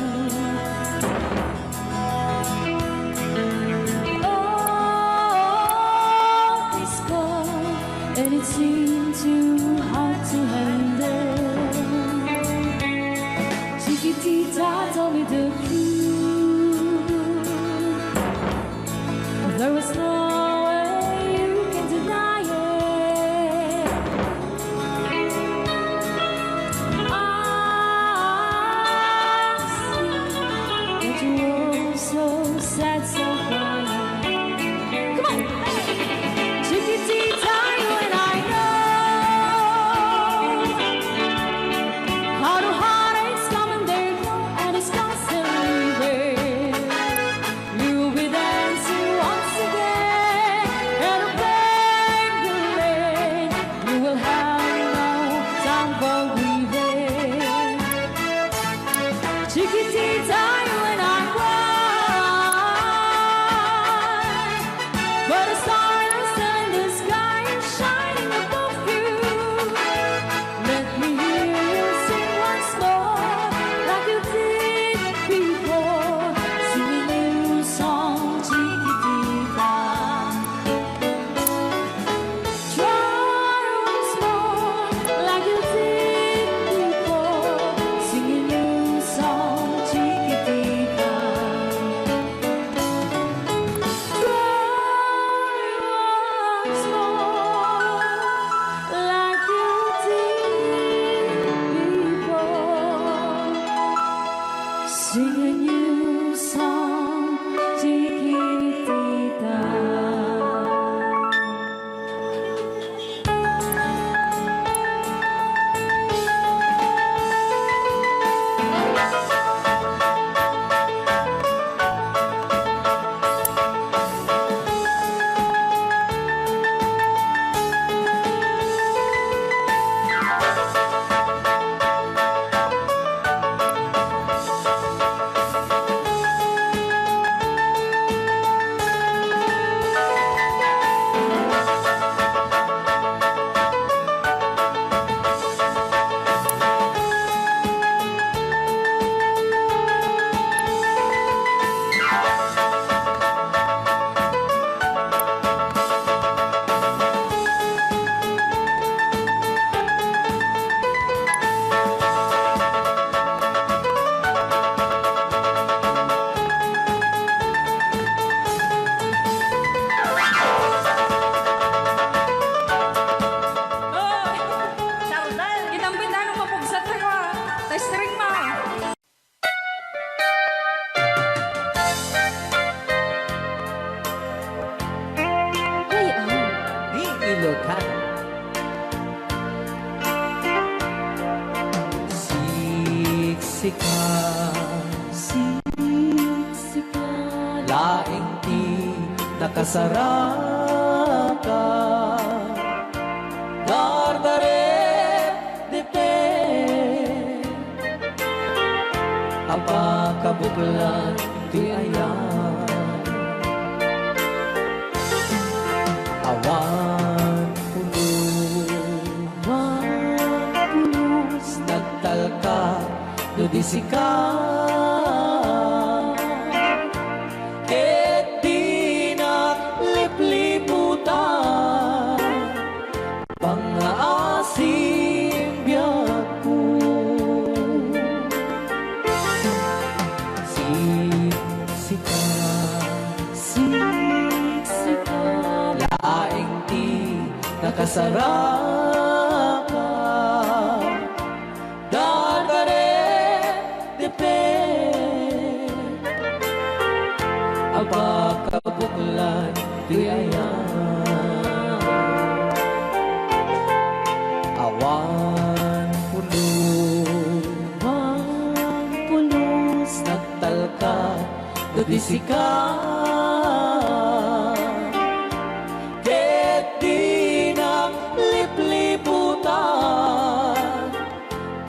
All is gone, and it seemed too hard to handle. Chiquitita, tell me the truth. There is no way you can deny it. I see that you are so sad, so quiet. Come on! Chiquitita, you and I know how the heartaches come and they go, and it's constant. Sika, siksika, laeng ti nakasaraka. Dardarep, depe, a pakabuklan ti ayan. Awan pulos, awan pulos, nagtalka no di sika. Ket dinak lipliputan pangngaasim biagko. Siksika, siksika, laeng ti nakasaraka. Dardarep, depe, a pakabuklan ti ayan. Awan pulos, awan pulos, nagtalka no di sika. Ket dinak lipliputan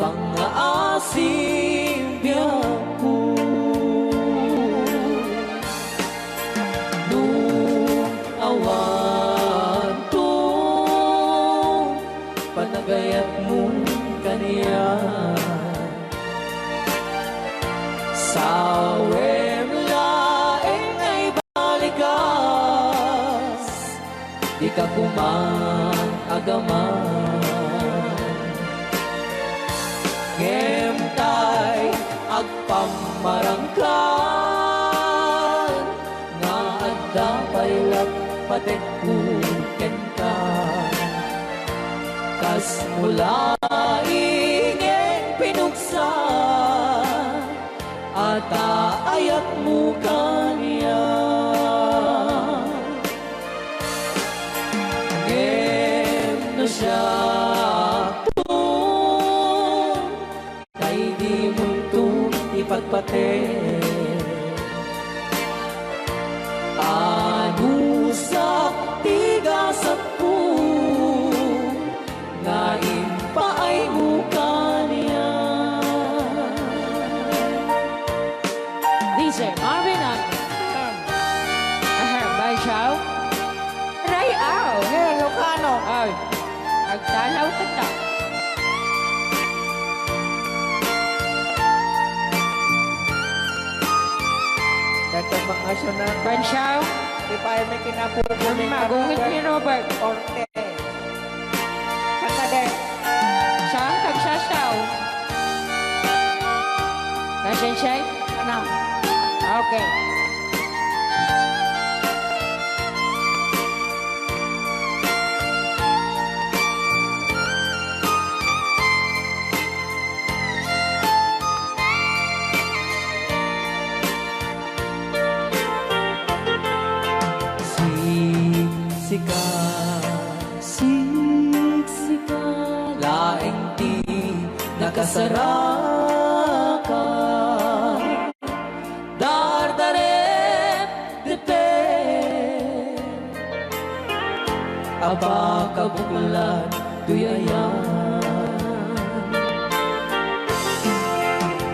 pangngaasim biagko. No awanto panagayatmo kaniak, sawem laeng nga ibalikas. Dika koma agaman. Ngem tay agpammarangkan nga adda pay la patekko kenka. Kas mula ingen pinugsa, ata ayatmo kaniak. Ngem no siak to, tay dimonto ipatpateg. Anusak ti gasatko nga impaaymo kaniak. D J Marvin ang Ahem, Bansiaw. Ray-aw. Eh, Ilocano. Ay, agtalaw ka ta. Dagdag mga asyonal. Bansiaw. Di pa ay may kinapupo ni Magungit ni Robert Orte. Sakade. Saan kagsasaw? Nasensya? Ano? Okay. Siksika, siksika, laeng ti nakasaraka. Dardarep, depe, a pakabuklan toy ayan.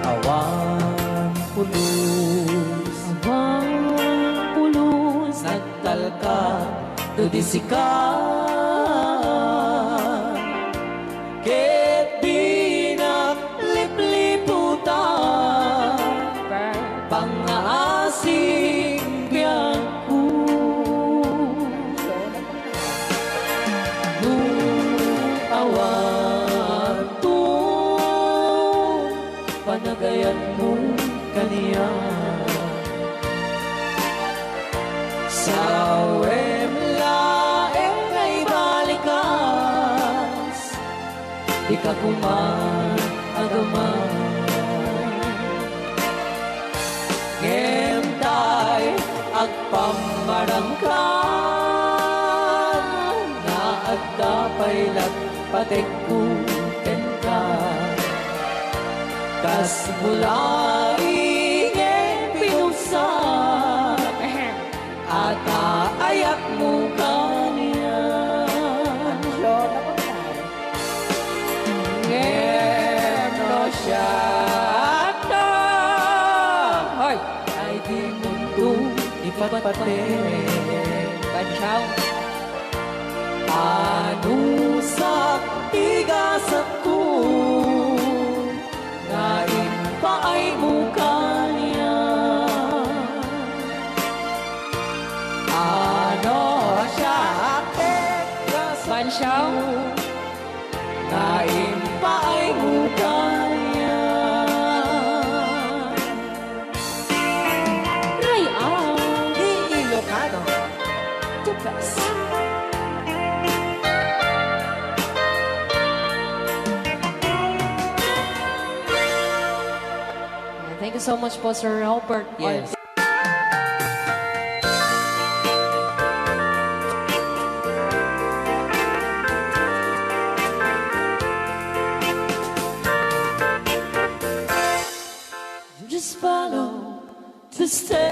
Awan pulos, awan pulos, nagtalka no di sika. Ket dinak lipliputan, pangngaasim biagko. No awanto panagayatmo kaniak, sawem laeng nga ibalikas, dika koma agaman. Ngem tay agpammarangkan nga adda pay la patekko kenka. Kas Bulaing ken pinusa, aayatmo kaniak. Ngem no siak, hoy, ay dimonto ipatpateg. Bansiaw. Anusak ti gasatko nga impaaymo kaniak. Ano siak, Bansiaw? Nga impaaymo kaniak. Ray, ah. Ilocano. The best. Thank you so much po, Sir Robert. Yes. Just follow the stairway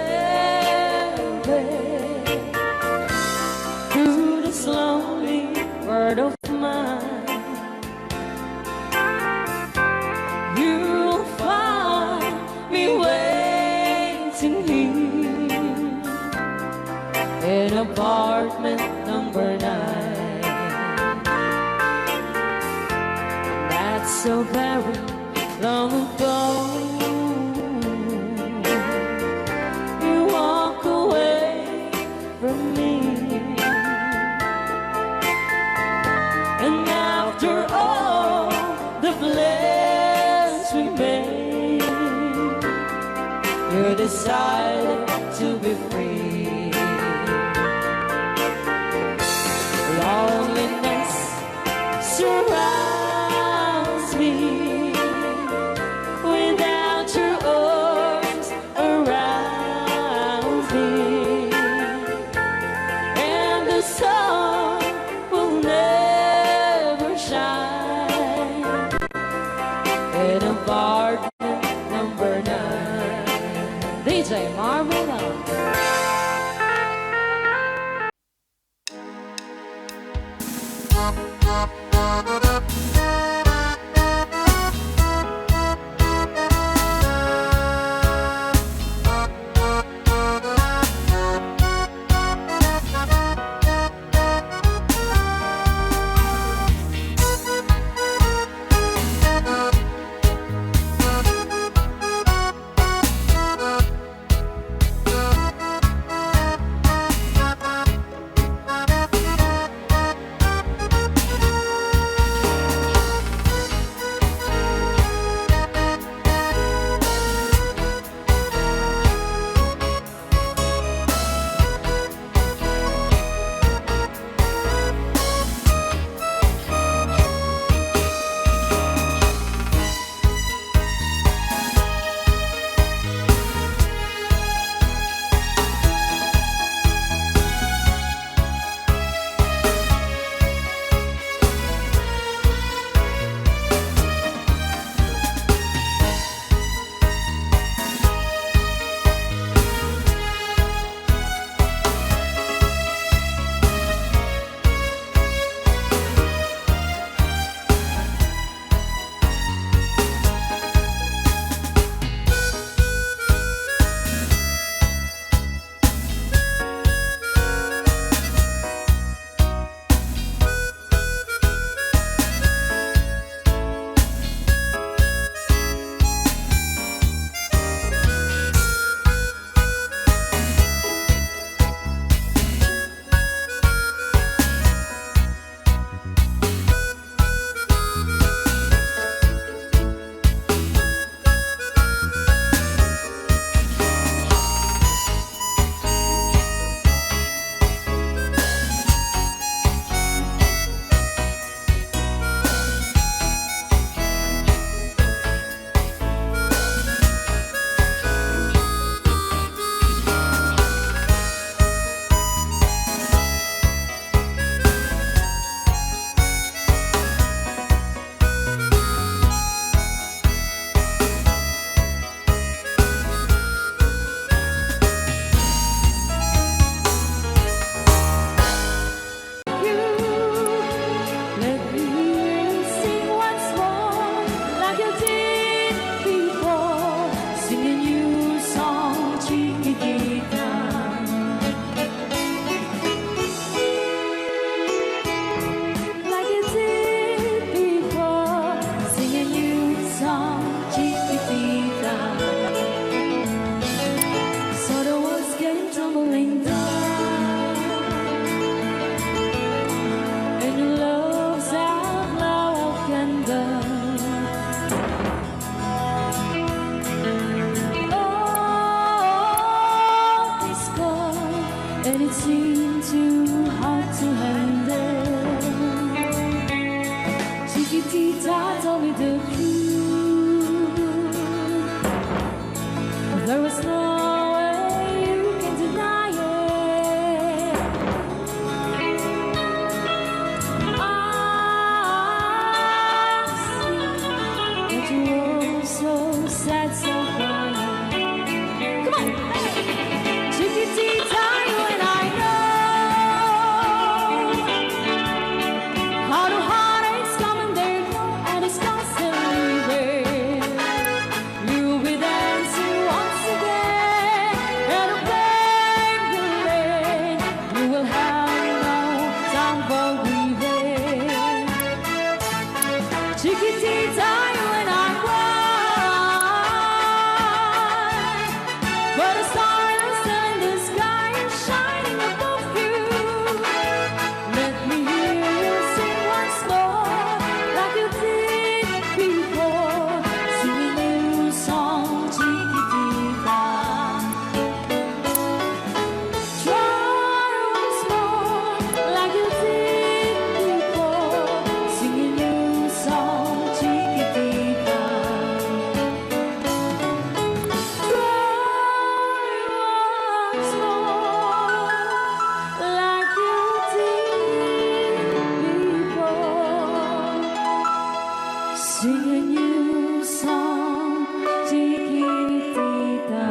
through this lonely world of mine. You'll find me waiting here in apartment number nine. That's so very long ago. You walk away from me. And after all the plans we made, you decided to be free. Loneliness surrounds me without your arms around me, and the sun will never shine in apartment number nine. D J Marvin Love. Tita, tell me the truth. There is no way you can deny it. I see that you were so sad, so crying. Come on! Chiquitita, you and I know how the heartaches come and they go, and it's constantly there. You'll be dancing once again, and the pain will end. You will have no time for grieving. Chiquitita, you and I cry, but the stars in the sky are shining above you. Let me hear you sing once more, like you did before. Sing a new song, Chiquitita. Try once more, like you did before. Sing a new song, Chiquitita. Try once more, like you did before. Sing a new song, Chiquitita.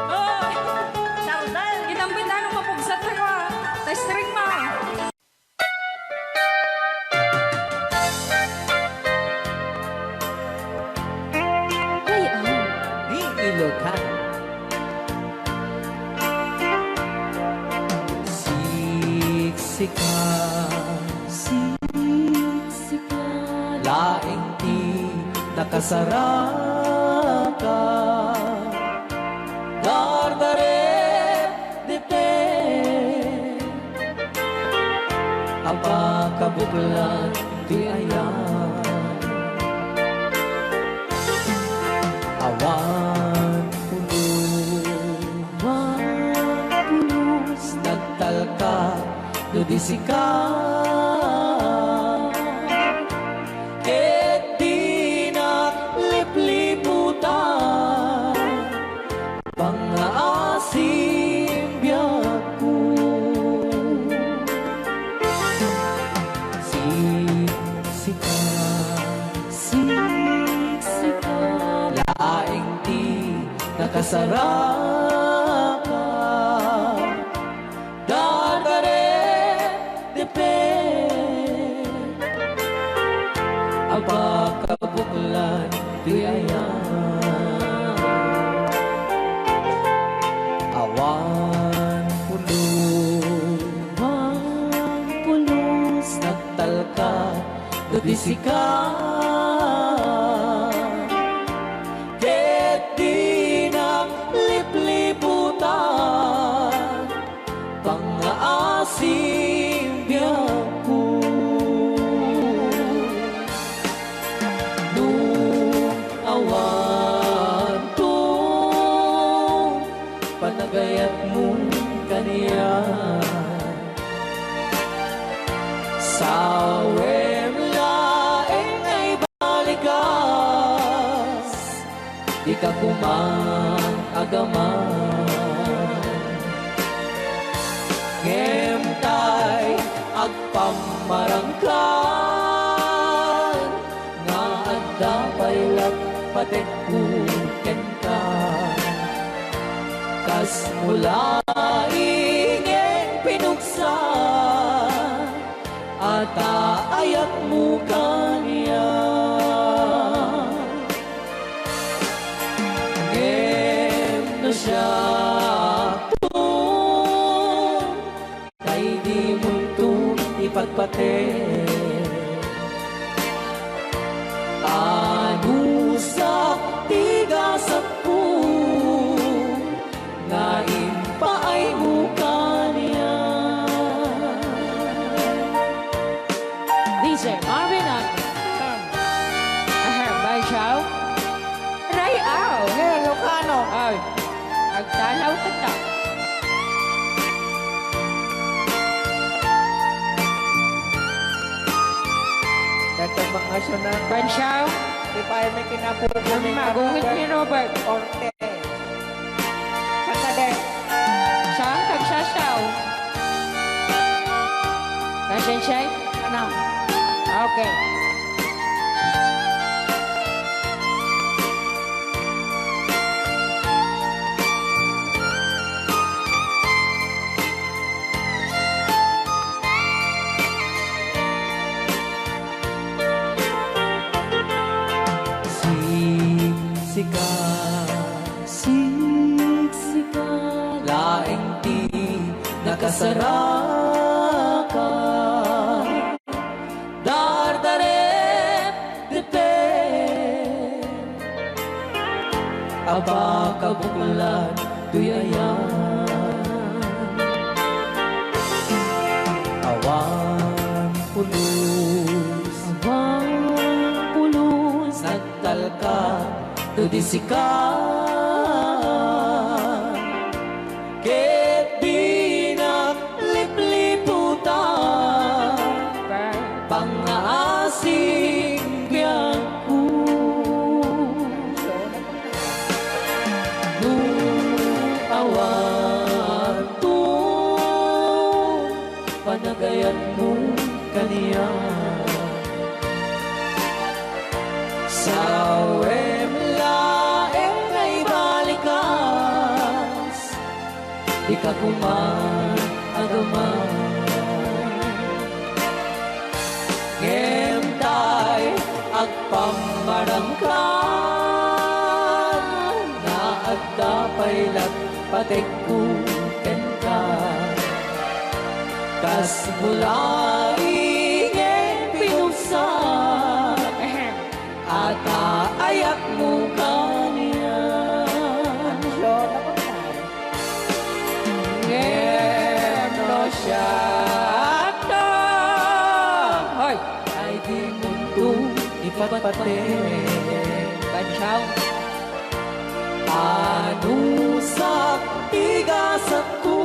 Oy! Sardel, kinambit ano mapugsat ka? Testring mo. Ay, ah. Ni Ilocano. Siksika, siksika, laeng ti nakasaraka. Dardaret, depet, a pakabuklan ti ayan. Awan pulos, awan pulos, nagtalka no di sika. Ket dinak lipliputan pangngaasim biagko. Siksika, siksika, laeng ti nakasaraka. Dardaret, depet, a pakabuklan ti ayan. Awan pulos, awan pulos, nagtalka no di sika. Ket dinak lipliputan pangngaasim biagko. No awanto panagayatmo kaniak, sawem laeng nga ibalikas. Dika koma agaman. Ngem tay agpammarangkan nga adda pay la patekko kenka. Kasmo laeng pinuksa a taayakmo kaniak. Ngem no siak, tay dimonto ipatpateg. Anusak ti gasatko nga impaaymo kaniak. D J Marvin Ang. Ahem, Bansiaw. Ray-aw. Ilocano. Ay, agtalaw ka ta. Dagdag mga asyonada. Bansiaw. Di pa ay may kinapupo ni Magungit ni Robert Orte. Saan ka, de? Saan ka, Sasaw? Kasensyay? Ano? Okay. Siksika, siksika laeng ti nakasaraka. Dardarep, depet, abaka buklat, tuy ayan. Awan pulos, awan pulos, nagtalka, no di sika. Ket dinak lipliputan, pangngaasing biagko. No awanto panagayatmo kaniak, sawem laeng nga ibalikas. Dika koma agaman. Ngem tay agpammarangkan nga adda pay lat patekko kenka. Kasmo laeng pinuksa a taayakmo kaniak. Ngem no siak, hoy, ay dimonto ipatpateg. Bansiaw. Anusak ti gasatko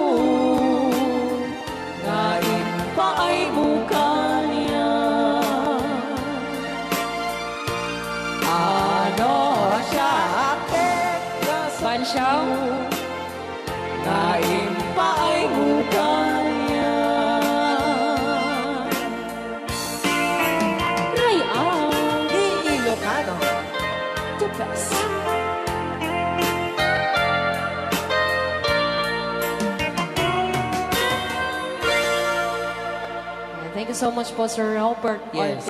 nga impaaymo kaniak. Ano siak, Bansiaw? Nga impaaymo kaniak. Ray-aw. Ilocano. The best. Thank you so much po, Sir Robert. Yes.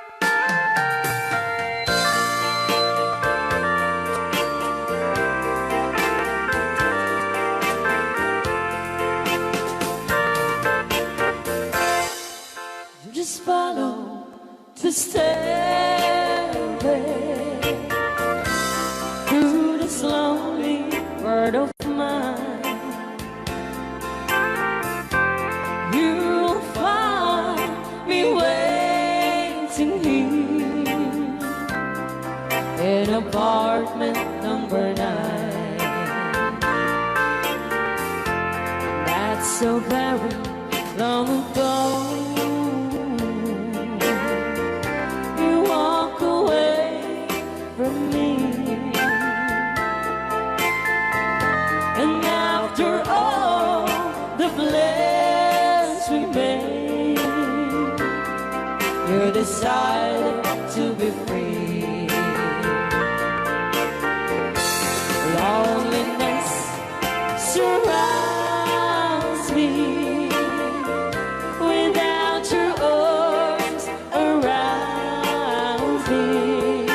Just follow the stairway through this lonely world of mine. You'll find me waiting here in apartment number nine. That's so very long ago. You walk away from me. And after all the plans we made, You decided to be free. Loneliness surrounds me without your arms around me,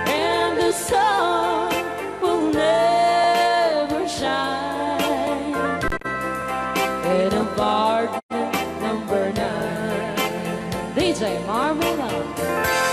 and the sun will never shine in apartment number nine. D J Marvin.